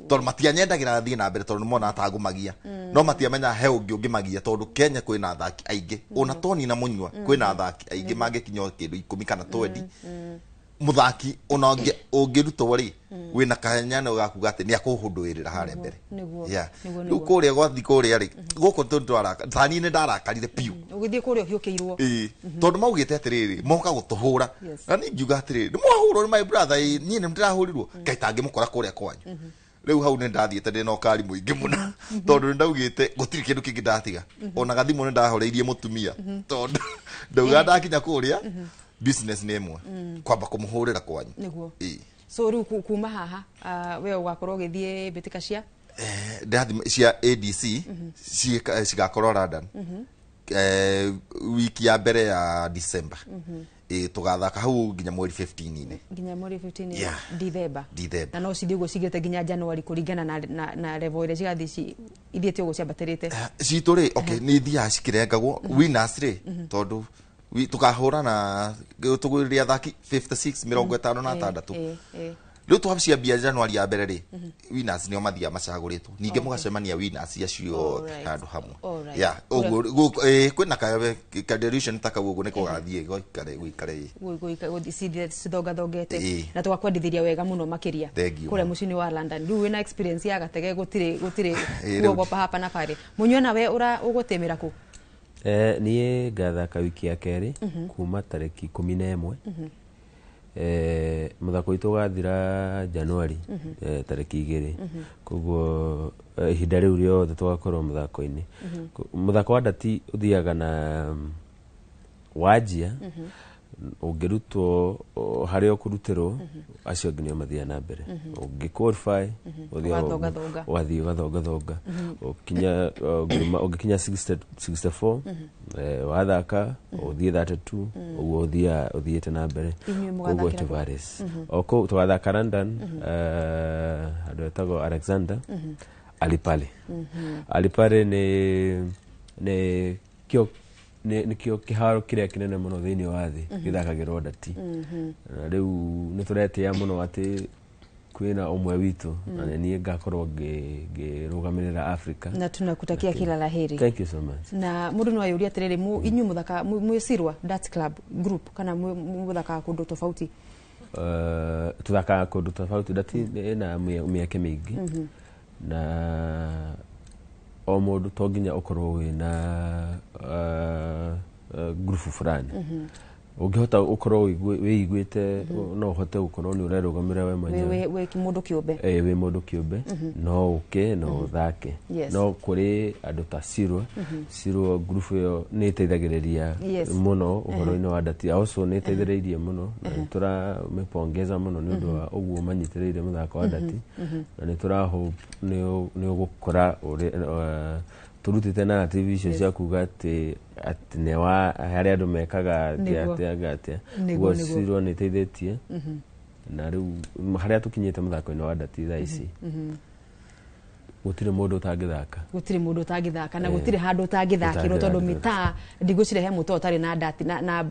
tondũ matianyendagĩra thiĩ na mbere, tondũ nĩmona atangũmagia, no matiamenya he ũngĩ ũngĩmagia, tondũ Kenya kwĩna athaki aingĩ, ona Toni na Mũnyua kwĩna athaki aingĩ mangĩkinya o kĩndũ 10 kana 20. Mũthaki ona ũngĩrutwo rĩ, wĩna kahenya gakuga atĩ nĩ akũhũndũĩrĩra harĩa mbere. Yeah. Rĩu kũrĩa gwathi kũrĩa rĩ, gũkũ tũndũ tani nĩ ndarakarire biũ. Ũgĩthiĩ kũrĩa ũhiũkĩirwo. Ĩĩ, tondũ maugĩte atĩrĩrĩ, moka gũtũhũra, na niĩ ngiuga atĩrĩrĩ, nĩ mwahũrwo nĩ my brother, ĩĩ niĩ nĩ ndĩrahũrirwo, ngai tangĩmũkora kũrĩa kwanyu. Rĩu hau nĩ ndathiĩte ndĩna ũkari mũingĩ mũno, tondũ nĩ ndaugĩte gũtirĩ kĩndũ kĩngĩ ndatiga, ona gathimũ nĩ ndahoreirie mũtumia, tondũ ndauga ndakinya kũrĩa business nĩ ĩmwe, kwamba kũmũhũrĩra kwanyu. Ĩĩ. So rĩu kuma haha, we ũgakorwo ũgĩthiĩ mbĩtĩka cia Ndathi cia ADC cigakorwo London wiki ya mbere ya December. Ĩ, tũgathaka hau nginya mweri 15-inĩ. Nginya mweri 15? Yeah. Dithemba. Dithemba. Na no cithiĩ ũguo cigĩte nginya January, kũringana na level ĩrĩa cigathiĩ ithiĩte ũguo ciambatĩrĩte? Citũ rĩ, okay, nĩ ithiaga cikĩrengagwo winners rĩ, tondũ tũkahũrana tũgũrĩre athaki 56, 56. Rĩu twaciambia January ya mbere rĩ, winners nĩo mathiaga macagũrĩtwo, ningĩ mũgacemania winners acio othe handũ hamwe. Yeah, ũguo kwĩna ka dilution ta kau ũguo nĩ kũgathiĩ gũikare gũikare. Cithongathongete. Ĩĩ. Na tũgakwendithĩria wega mũno makĩria Thank you. kũrĩa mũciĩ-inĩ wa London. Rĩu wĩna experience ya gatege, gũtirĩ Ĩĩ, rĩu- kuogopa hapa na pale. Mũnyua, nawe ũgũtĩmĩra kũ? Niĩ ngathaka wiki ya kerĩ kuma tarĩki 11. Mũthako witũ ũgathira Januari tarĩki 2. Koguo ihinda rĩu rĩothe tũgakorwo mũthako-inĩ. Mũthako wa ndati ũthiaga na wanjia ũngĩrutwo harĩa ũkũrutĩrwo acio angĩ nĩo mathiaga na mbere. Ũngĩ qualify ũgathiĩ ũgathongathonga ũngĩkinya 64 wathaka ũthiĩ 32 ũguo ũthiĩte na mbere. Koguo it varies. O kũu tũgathaka London handũ hetagwo Alexander Alipale. Alipale nĩ kĩo nĩkĩo kĩharo kĩrĩa kĩnene mũno thĩinĩ wa thĩ gĩthakagĩrwo ndati. Na rĩu nĩ tũretĩĩa mũno atĩ kwĩna ũmwe witũ na nĩ niĩ ngakorwo ngĩrũgamĩrĩra Africa. Na tunakutakia kila la heri. Thank you so much. Na mũndũ no ayũrie atĩrĩrĩ, inyuĩ mũthaka mwĩ Sirwa Darts Club group kana mũthakaga kũndũ tofauti? Tũthakaga kũndũ tofauti. Ndati ĩna mĩeke mĩingĩ na o mũndũ to nginya ũkorwo wĩna ngurubu fulani. Ũngĩhota ũkorwo wĩiguĩte no ũhote gũkorwo nĩ ũrerũgamĩrĩra we mwenyewe. Wĩ mũndũ kĩũmbe. Wĩ mũndũ kĩũmbe no ũke no ũthake. No kũrĩ andũ ta Sirwa, Sirwa ngurubu ĩyo nĩ ĩteithagĩrĩria mũno ũhoro-inĩ wa ndati. Also nĩ ĩteithĩrĩirie mũno na nĩ tũramĩpongeza mũno nĩ ũndũ wa ũguo manyitĩrĩire mũthako wa ndati. Na nĩ tũra hope nĩ ũgũkora turutite narrative icio cia kuga atĩ nĩ wa harĩa andũ mekaga atĩa atĩa. Ũguo Sirwa nĩ ĩteithĩtie na rĩu harĩa tũkinyĩte mũthako-inĩ wa ndati thaa ici gũtirĩ mũndũ ũtangĩthaka. Gũtirĩ mũndũ ũtangĩthaka na gũtirĩ handũ ũtangĩthakĩrwo tondũ mĩtaa ndigwĩciria he mũtaa ũtarĩ na ndati na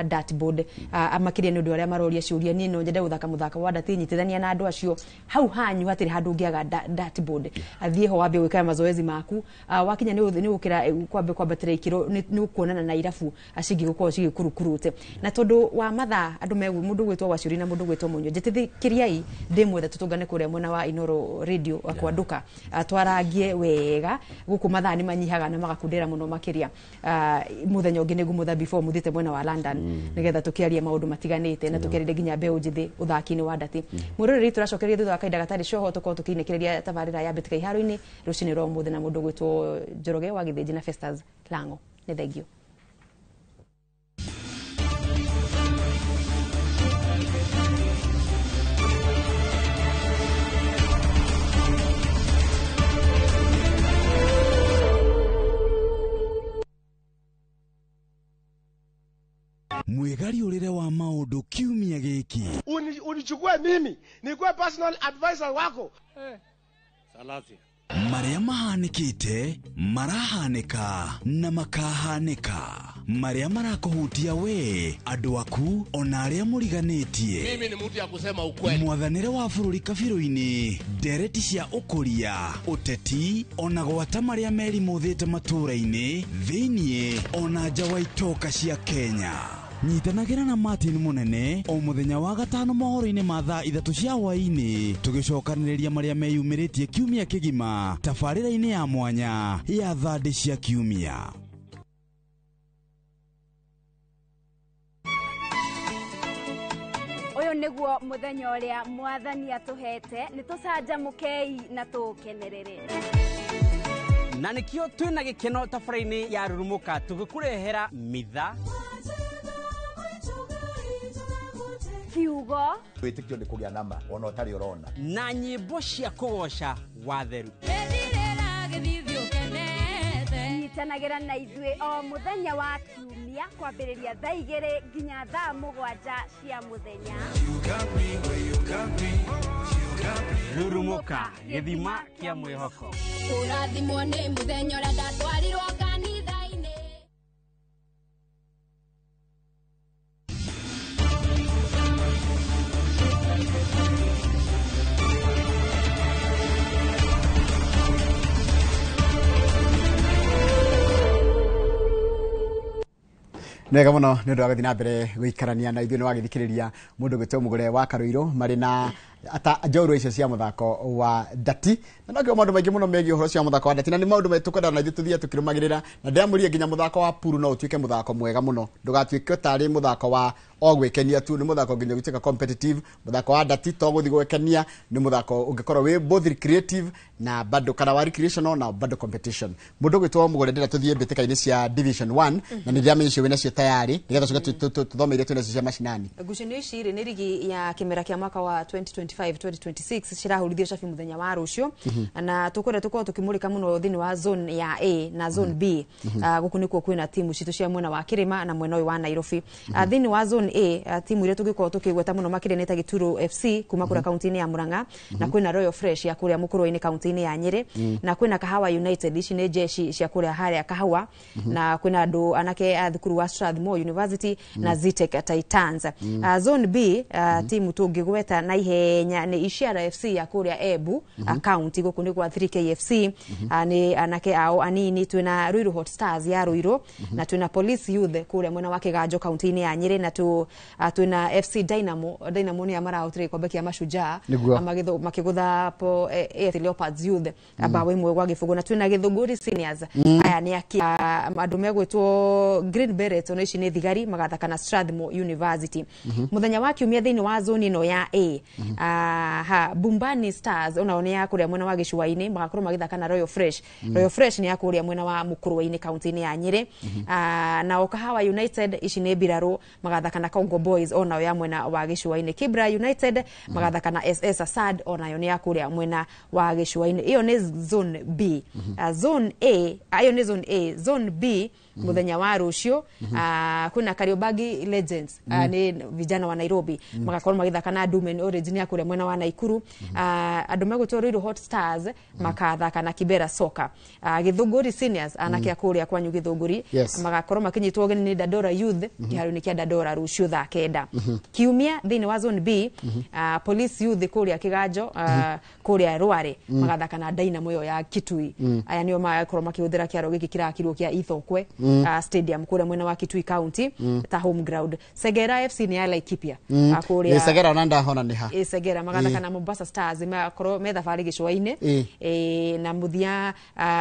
dartboard. Makĩria nĩ ũndũ arĩa maroria ciũria, niĩ no nyende gũthaka mũthako wa ndati, nyitithania na andũ acio hau hanyu hatirĩ handũ ũngĩaga dartboard. Athiĩ ho wambie gwĩka mazoezi maku, wakinya nĩ ũkĩra kwambatĩra ikĩro nĩ ũkuonana na irabu cingĩgũkorwo cigĩkũrukurute. Na tondũ wa mathaa andũ mũndũ gwĩtwo Waciũri na mũndũ gwĩtwo Mũnyua, njĩtĩkĩriai ndĩmwethe tũtũngane kũrĩa mwena wa Inoro Radio kwa nduka twarangie wega guku mathaa ni manyihaga na magakundera muno makiria. Muthenya ungi nigumutha before muthiite mwena wa London nigetha tukiarie maundu matiganite na tukiarire nginya mbeu njithi uthaki-ini wa ndati. Mwiroreri turacokeria thutha wa kahinda gatari coho tukorwo tukiinĩkĩrĩria tabarĩra ya mbĩtĩka iharo-inĩ rũcinĩ rwa ũmũthĩ na mũndũ gwĩtwo Njoroge wa Gĩthĩnji na Festus Lango. Nĩ thengio. Mwigariũrĩre wa maũndũ kiumia gĩkĩ. Unichukue mimi nikuwe personal advisor wako. Marĩa mahanĩkĩte, marahanĩka na makahanĩka. Marĩa marakũhutia we, andũ aku ona arĩa mũriganĩtie. Mimi ni mtu ya kusema ukweli. Mwathanĩre wa bũrũri kabirũ-inĩ, ndereti cia ũkũria, ũteti ona gwata marĩa merimũthĩte matũũra-inĩ, thĩiniĩ ona nja wa itoka cia Kenya. Nyitanagĩra na Martin Munene o mũthenya wa gatano mohoro-inĩ ma thaa 3 cia hwaĩ-inĩ tũgĩcokanĩrĩria marĩa meyumĩrĩtie kiumia kĩgima tabarĩra-inĩ ya mwanya ya thandĩ cia kiumia. Ũyũ nĩguo mũthenya ũrĩa mwathani atũhete, nĩ tũcanjamũkei na tũũkenerere. Na nĩkĩo twĩna gĩkeno tabarĩra-inĩ ya Rurumũka tũgĩkũrehera mitha, kiugo, wĩtĩkio nĩ kũgĩa nama ona ũtarĩ ũrona, na nyĩmbo cia kũgoca watheru. Nyitanagĩra na ithuĩ o mũthenya wa kiumia kwambĩrĩria thaa 2 nginya thaa 7 cia mũthenya. Rurumũka, gĩthima kĩa mwĩhoko. Kũrathimwo nĩ mũthenya ũrĩa ndatwarirwo kanitha-inĩ. Nega muno nä å ndå wa gå thiä na mbere gå ikarania na ithuä nä wagä thikä rä ria må ndå gwä two må gå re wa Karuirå marä na ata njorua icio cia muthako wa ndati na nokio maundu maingi muno megie uhoro cia muthako wa ndati na ni maundu me tukwenda na ithuĩ tuthie tukirumagirira na ndiramũria nginya muthako wa puru no utuike muthako mwega muno ndugatuike tari muthako wa o gwikenia tu ni muthako nginya gutuika competitive muthako wa ndati to guthi gwikenia ni muthako ungikorwo wi both recreative na bado kana wa recreational na bado competition mundu gwitwo mugore ndira tuthie mbitikaini cia division 1 na ni ndiramenya icio wina cio tayari nigetha tucoke tuthome iria twina cio cia macinani. Ngucanio ici rĩ nĩ rigi ya kĩmera kĩa mwaka wa 2025 2026 cirahũrithio cabi mũthenya wa rũciũ na tũkwenda tũkorwo tũkĩmũrĩka mũno thĩinĩ wa zone ya A na zone B. Gũkũ nĩkuo kwĩna timu citũ cia mwena wa Kĩrĩma na mwena ũyũ wa Nairobi. Thĩinĩ wa zone A timu iria tũngĩkorwo tũkĩgweta mũno makĩria nĩ ta Gĩturo FC kuma kũrĩa kaunti-inĩ ya Murang'a na kwĩna Royal Fresh ya kũrĩa Mũkũrwe-inĩ kaunti-inĩ ya Nyĩrĩ na kwĩna Kahawa United ici nĩ jeshi cia kũrĩa harĩa Kahawa na kwĩna andũ anake a thukuru wa Strathmore University na Zitek Titans. Zone B timu tũngĩgweta na ihenya nĩ Ishiara FC ya kũrĩa Embu county gũkũ nĩ gwa 3KFC nĩ anake ao anini twĩna Ruiru Hot Stars ya Ruiru na twĩna Police Youth kũrĩa mwena wa Kĩganjo kaunti-inĩ ya Nyĩrĩ na twĩna FC Dynamo Dynamo nĩ marahotire gĩkombe kĩa Mashujaa makĩgũtha po AFC Leopards Youth bao 1-0 na twĩna Gĩthũngũri Seniors aya nĩ andũ megwĩtwo Green Beret ona ici nĩ thigari magathaka na Strathmore University. Muthenya wa kiumia thĩinĩ wa zone ĩno ya A Bumbani Stars onao nĩ ya kũrĩa mwena wa Gĩcũa-inĩ magakorwo magĩthaka na Royal Fresh. Royal Fresh nĩ ya kũrĩa mwena wa Mũkũrwe-inĩ kaunti-inĩ ya Nyĩrĩ. Nao Kahawa United ici nĩ mbirarũ magathaka na Congo Boys onao ya mwena wa Gĩcũa-inĩ. Kibra United magathaka na SS Asad onayo nĩ ya kũrĩa mwena wa Gĩcũa-inĩ. Ĩyo nĩ zone B. Zone A ayo nĩ zone A. Zone B muthenya wa rũciũ kwĩna Kariobangi Legends nĩ vijana wa Nairobi magakorwo magĩthaka na Dumen Origin ya kũrĩa mwena wa Naikuru. Andũ megwĩtwo Ruiru Hot Stars makathaka na Kibera Soccer. Gĩthũngũri Seniors anake a kũrĩa kwanyu Gĩthũngũri magakorwo makĩnyitwo ũgeni nĩ Dandora Youth kĩharo-inĩ kĩa Dandora rũciũ thaa 9. Kiumia thĩinĩ wa zone B Police Youth kũrĩa Kĩganjo kũrĩa Rware magathaka na Dynamo ĩyo ya Kitui. Aya nĩo magakorwo makĩhũthĩra kĩharo gĩkĩ kĩrakirwo kĩa Ithokwe stadium kũrĩa mwena wa Kitui County ta home ground. Segera FC nĩ ya Laikipia kũrĩa Segera ona ndahona nĩ ha Segera magathaka na Mombasa Stars magakorwo me thabarĩ gĩcũa-inĩ na mũthia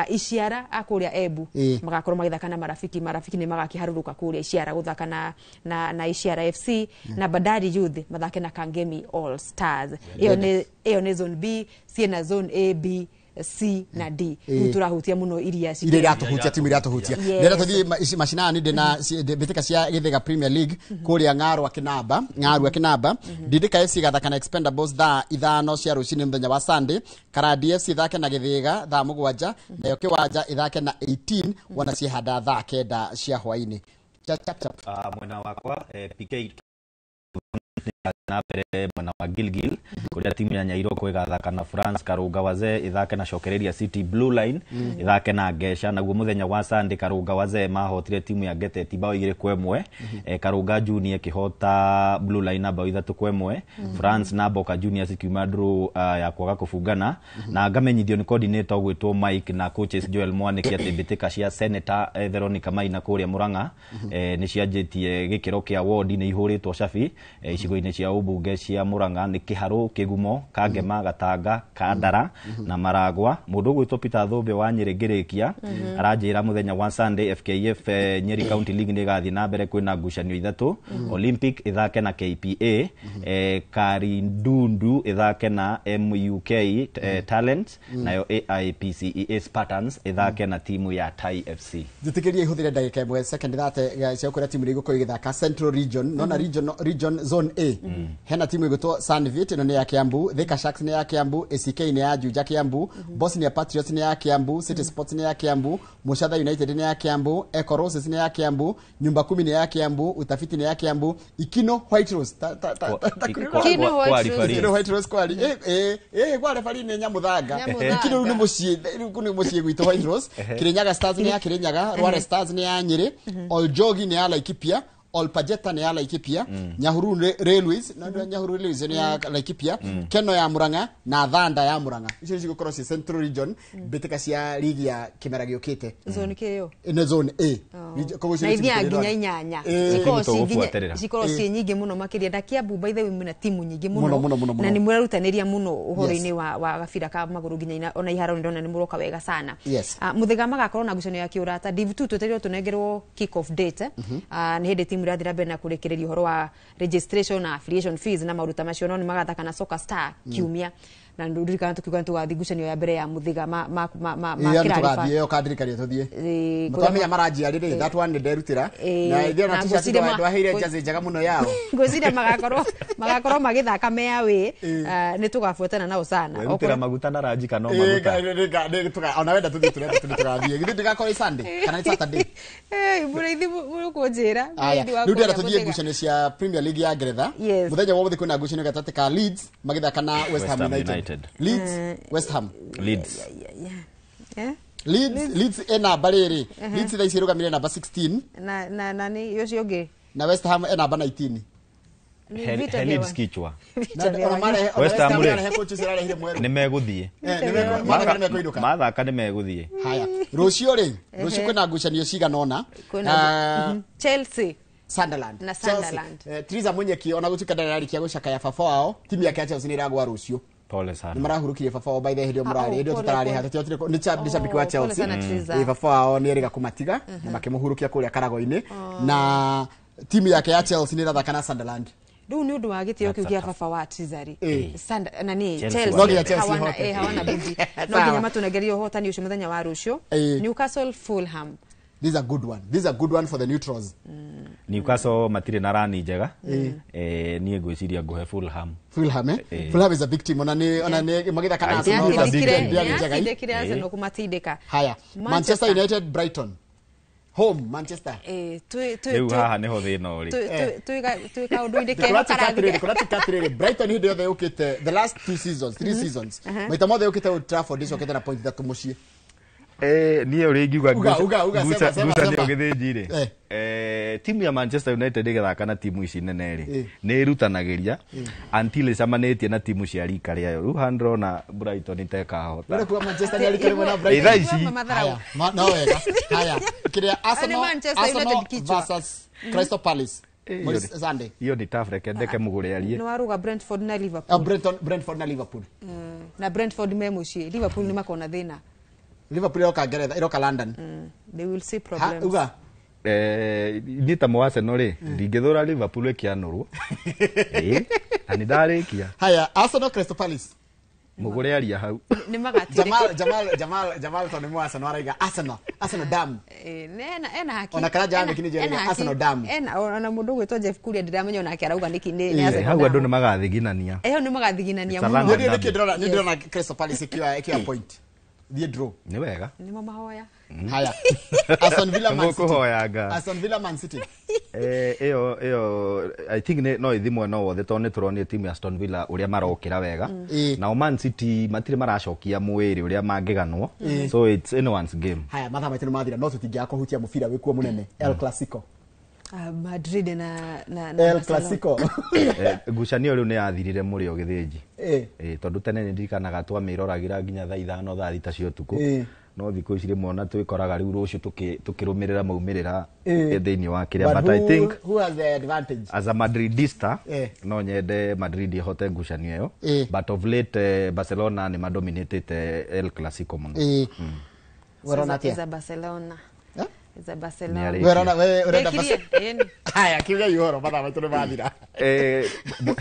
Ishiara a kũrĩa Embu magakorwo magĩthaka na Marafiki. Marafiki nĩ magakĩharũrũka kũrĩa Ishiara gũthaka na Ishiara FC na Bandari Youth mathake na Kangemi All Stars. Ĩyo nĩ zone B ciĩna zone A B C na D. Rĩu tũrahutia mũno iria iratuhutia timu iratuhutia ndĩra tũthiĩ macinani ndĩna mbĩtĩka cia Gĩthĩga Premier League kũrĩa Ng'arwa Kĩnamba Ndindika FC gathaka na Expendables thaa 5 cia rũcinĩ mũthenya wa Sunday. Karandi FC ithake na Gĩthĩga thaa 7 nayo Kĩwanja ithake na 18 wona ciehanda thaa 9 cia hwainĩ. Chap chap mwena wakwa PK na mbere mwena wa Gilgil kuria timu ya Nyairoko igathaka na France Karunga Wazee ithake na Shokereria City Blue Line ithake na Ngesha naguo muthenya wa Sunday Karunga Wazee mahotire timu ya Geteti bao 2-1 Karunga Junior kihota Blue Line na bao 3-1 France na Boca Juniors ikiuma draw ya kwaga kubungana na ngamenyithio ni coordinator gwitwo Mike na coaches Joel Mwaniki ati mbitika cia Senator Veronica Maina kuria Murang'a ni cianjitie gikiro kia ward ni ihuritwo cabi icigo-inĩ cia ubunge cia Murang'a ni Kiharu Kigumo Kangema Gatanga Kandara na Maragwa. Mundu gwitwo Peter Thumbe wa Nyeri ngirikia aranjira muthenya wa Sunday FKF Nyeri County League ni igathi na mbere kwina ngucanio 3 Olympic ithake na KPA Karindundu ithake na MUK Talents nayo AIPCEA Spartans ithake na timu ya Tai FC. Njitikirie ihuthire ndagika ĩmwe second thate cia kuria timu ĩrĩa igũthaka Central Region nona region zone A hena timu igutwo Sunvit ino ni ya Kiambu, Thika Sharks ni ya Kiambu, ACK ni ya Juja Kiambu, Bosnia Patriots ni ya Kiambu, City Sports ni ya Kiambu, Mushatha United ni ya Kiambu, Eco Roses ni ya Kiambu, Nyumba Kumi ni ya Kiambu, Utafiti ni ya Kiambu, Ikino White Rose Ikino White Rose kwari kwa refari ni Nyamuthanga. Ikino ni mucii ni mucii gwitũ White Rose, Kirinyaga Stars ni ya Kirinyaga, Rware Stars ni ya Nyeri, Oljogi ni ya Laikipia, Olpajeta nĩ ya Laikipia, Nyahururu Railways na Nyahururu Railways nĩ ya Laikipia, Keno ya Murang'a na Thanda ya Murang'a. Icio cigũkorwo ci Central Region mbĩtĩka cia ligi ya kĩmera gĩũkĩte. Zone kĩyo. Nĩ zone A. Koguo na icio nĩ ithiaga timu nginya tũrĩ inyanya. Ĩĩ. Cikorwo Timu ci nginya- tũgũbuatĩrĩra. cikorwo ciĩ nyingĩ mũno makĩria na Kiambu by the way mwĩna timu nyingĩ Mũno, mũno mũno, mũno, mũno. na nĩ mũrerutanĩria mũno ũhoro-inĩ Yes. wa gabira ka magũrũ nginya ona iharo nĩ ndona nĩ mũroka wega sana. Yes. Mũthĩga magakorwo na ngucanio ya kĩũrata Div 2 twetereirwo tũnengerwo kick off date. Nĩ hĩndĩ timu irathiĩ na mbere na kũrĩkĩrĩria ũhoro wa registration na affiliation fees na maũndũ ta macio, no nĩ magathaka na Soccer Star kiumia, na ndirikana tukiuga nĩtũgathiĩ ngucanio ya mbere ya Mũthĩga ma ma ma ma ma Ĩyo nĩ Kĩrariba. tũgathiĩ ĩyo kandirikania tũthiĩ. Ĩĩ, Mũtwamenya maranjia rĩrĩ, that one nĩ nderutĩra. Ĩĩ, Na ithuĩ na ona t-shirt ngwĩciria ndwaheire jersey njega mũno yao. Ngwĩciria magakorwo magĩthaka me away. Nĩ tũgabuatana nao sana. Werutĩra maguta na ranji kana o Ĩĩ, maguta. ona wenda tũthiĩ tũrenda tũthiĩ tũgathiĩ. Githĩ ndĩgakorwo ĩ Sunday kana nĩ Saturday? Mũrĩithi mũkũnjĩra. Aya, Mũrĩithi wa rĩu ndĩrenda kũrĩa tũthiĩ Mũthĩga. ngucanio cia Premier League ya Ngeretha. Yes. Mũthenya wa ũmũthĩ kwĩna ngucanio gatagatĩ ka Leeds magĩthaka na West Ham West Ham United. United. Leeds, West Ham. Leeds. Eh? Leeds ĩ namba rĩrĩ. Leeds thaa ici ĩrũgamĩrĩire namba 16 Na nĩ ũcio ũngĩ na West Ham ĩ namba 19. Ni He Vita he vya Leeds wa- kichwa. Vita Na- vya ona wa- marehe- ona West Ham West Ham rĩ. ĩrarehe coach ũcio ũrarehire mwerũ. Nĩ megũthiĩ. Mathaka nĩ mekũinũka. Mathaka nĩ megũthiĩ. Haya, rũciũ rĩ, rũciũ kwĩna ngucanio cigana ũna. Kwĩna- Chelsea Sunderland. Na Chelsea. Sunderland. Theresa Munyeki ona gũtuĩka ndararĩkia gũcakaya baba wao, timu yake ya Chelsea nĩ ĩragwa rũciũ. Pole sana. Nĩ marahurũkirie baba wao by the way hĩndĩ ĩyo mũrarĩ, hĩndĩ ĩyo pole, tũtararĩ pole. haha, tũtiotire nĩ nĩ shabiki wa Oh, pole Chelsea. sana, Theresa. Ĩĩ, baba wao nĩ erĩga kũmatiga na makĩmũhurũkia kũrĩa Karago-inĩ, na timu yake ya Chelsea nĩ ĩrathaka na Sunderland. Rĩu nĩ ũndũ wa gĩtĩo kĩu kĩa baba wa Tizari nani Chelsea Chelsea No nginya Chelsea hawana ihote. hawana budi no Sawa. nginya matũnengerie ũhotani ũcio mũthenya wa rũciũ. Newcastle Fulham. This is a good one. This is a good one for the neutrals. Newcastle matirĩ na rani njega. Niĩ ngwĩciria ngũhe Fulham. Fulham, eh? Fulham is a big team. Ona nĩ magĩthaka na I Arsenal. think it's a big Ndiarĩ team. njega. Nĩatindĩkire Arsenal kũmatindĩka. Haya, Manchester United Brighton. Home Manchester. Rĩu haha nĩho thĩna ũrĩ. Twĩ kaũndũ-inĩ kega Kũratuĩka atĩrĩrĩ, karathiĩ. kũratuĩka atĩrĩrĩ, Brighton hĩndĩ yothe yũkĩte the last two seasons, three seasons, maita mothe yũkĩte Old Trafford ĩcokete na point ithatũ mũciĩ. Niĩ ũrĩa ingiuga Uga, uga, uga, sema, sema, ngucanio sema. gĩthĩnji rĩ, timu ya Manchester United ĩgĩthaka na timu ici nene rĩ, nĩ ĩrutanagĩria until ĩcemanĩtie na timu cia rika rĩayo. Rĩu haha ndĩrona Brighton itekahota. Ũrĩa kuga Manchester nĩ arika rĩmwe na Ĩ, Brighton. thaa ici. Haya, no wega. Haya, kĩrĩa Arsenal, Manchester Arsenal United kichwa. versus Crystal Palace. Mweri Sunday. Hiyo ni tough, reke ndeke mũgũre arie. Nĩ waruga Brentford na Liverpool. Brentford na Liverpool. Na Brentford me mũciĩ, Liverpool nĩ makona thĩna. Liverpool iroka Ngeretha, iroka London. They will see Ha, problems. uga. Niĩ ta mũ Arsenal rĩ, ndingĩthũra Liverpool ĩkĩanũrwo. Na nĩ ndarĩkia. Haya, Arsenal Crystal Palace. Mũgũre aria hau. Nĩ magatindĩka. Jamal tondũ nĩ mũ Arsenal araiga Arsenal, Arsenal dam. Ena haki. Ona Karanja Wamĩki nĩ njĩrĩga Arsenal dam. Ena ona mũndũ ũgwĩtwo Jeff Kuria ndiramenya onake arauga nĩkĩ nĩ Arsenal Hau andũ dam. nĩ magathiginania. Hau nĩ magathiginania It's a mũno. London Nĩ derby. ndĩrona nĩ ndĩrona Crystal Palace ĩkĩoya point. Thiĩ draw. Nĩ wega. Nĩmo mahoya. Haya. Aston Villa Man City. Mũkũhoyanga. Aston Villa Man City. Ĩyo I think no ĩthi mwena wothe tondũ nĩ tũronire timu ya Aston Villa ũrĩa marokĩra wega. Nao Man City matirĩ maracokia mwĩrĩ ũrĩa mangĩganwo. So it's anyone's game. Haya, mathaa maitũ nĩ mathira no tũtingĩaga kũhutia mũbira wĩkuo mũnene El Clasico. Madrid na El Barcelona. Clasico. Ngucanio rĩu nĩ yathirire mũrĩo gĩthĩnji. Tondũ tene nĩ ndirikanaga twamĩroragĩra nginya thaa 5 thaa 6 cia ũtukũ. No thikũ ici rĩmwe ona twĩkoraga rĩu rũciũ tũkĩrũmĩrĩra maumĩrĩra thĩinĩ wa kĩrĩa. But I think who has the advantage? As a Madridista no nyende Madrid ihote ngucanio ĩyo. But of late Barcelona nĩ madominatĩte El Clasico mũno. Ũrona atĩa? Za Barcelona. Za Barcelona. Nĩ Werona we urenda Ndekirie, ĩni. Haya, kiuga ihoro mathaa maitũ nĩ mathira.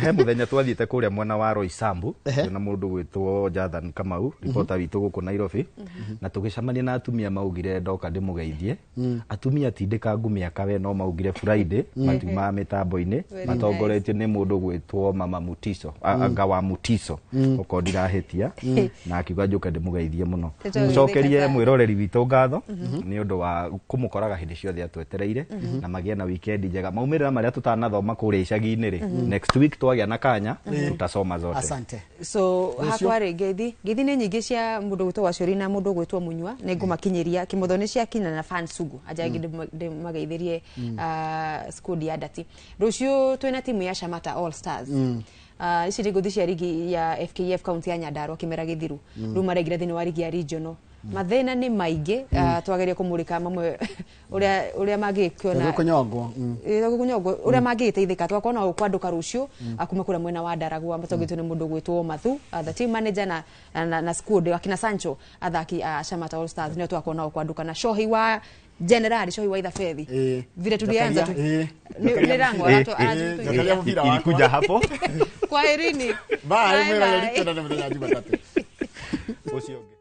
He mũthenya twathiĩte kũrĩa mwena wa Roysambu na mũndũ gwĩtwo Jathan Kamau, reporter witũ gũkũ Nairobi, na tũgĩcemania na atumia maugire ndoka ndĩmũgeithie. Atumia tindĩkangu mĩaka we no maugire Friday matiumaga mĩtambo-inĩ matongoretio nĩ mũndũ gwĩtwo Mama Mutiso, anga wa Mutiso okorwo ndirahĩtia, na akiuga njũke ndĩmũgeithie mũno. Tũtũgeithĩka Mũcokerie sana. mwĩroreri witũ ngatho nĩ ũndũ wa kũmũ Ekũmũkoraga hĩndĩ ciothe atwetereire na magĩe na weekend njega. Maumĩrĩra marĩa tũtanathoma kũrĩa icagi-inĩ rĩ, next week twagĩa na kanya tutasoma zote. Asante. So Rũciũ? Hakwa rĩ, ngeithi nĩ nyingĩ cia mũndũ gwĩtwo Wacori na mũndũ gwĩtwo Munyua, nĩ ngũmakinyĩria kĩmotho nĩ ciakinya na fan sugu aja angĩ ndĩmageithĩrie. Squad ya Ndati rũciũ twĩna timu ya Shamata All Stars. Ici nĩ ngũthi cia rigi ya FKF county ya Nyandarua kĩmera gĩthiru. Rĩu maraingĩra thĩinĩ wa rigi ya regional, mathĩna nĩ maingĩ. Twageria kũmũrĩka mamwe ũrĩa mangĩkĩona. Kũnyongwo. Kũnyongwo ũrĩa mangĩgĩteithĩka, twakorwo no kwandũka rũciũ kuma kũrĩa mwena wa Ndaragwa matongĩtwo nĩ mũndũ gwĩtwo Mathu, the team manager na squad akina Sancho, athaki a Shamata All Stars nĩo twakorwo nao kwandũka na Shohi wa Generali, Shohi wa Ithabethi vile tulianza tu. Nĩ rango Jokeria mũbira wakwa. Ilikuja hapo. Kwaherini. Bye, Bye, mwĩroreri, bye. tuonane mũthenya wa Jumatatũ. Ũcio ũngĩ.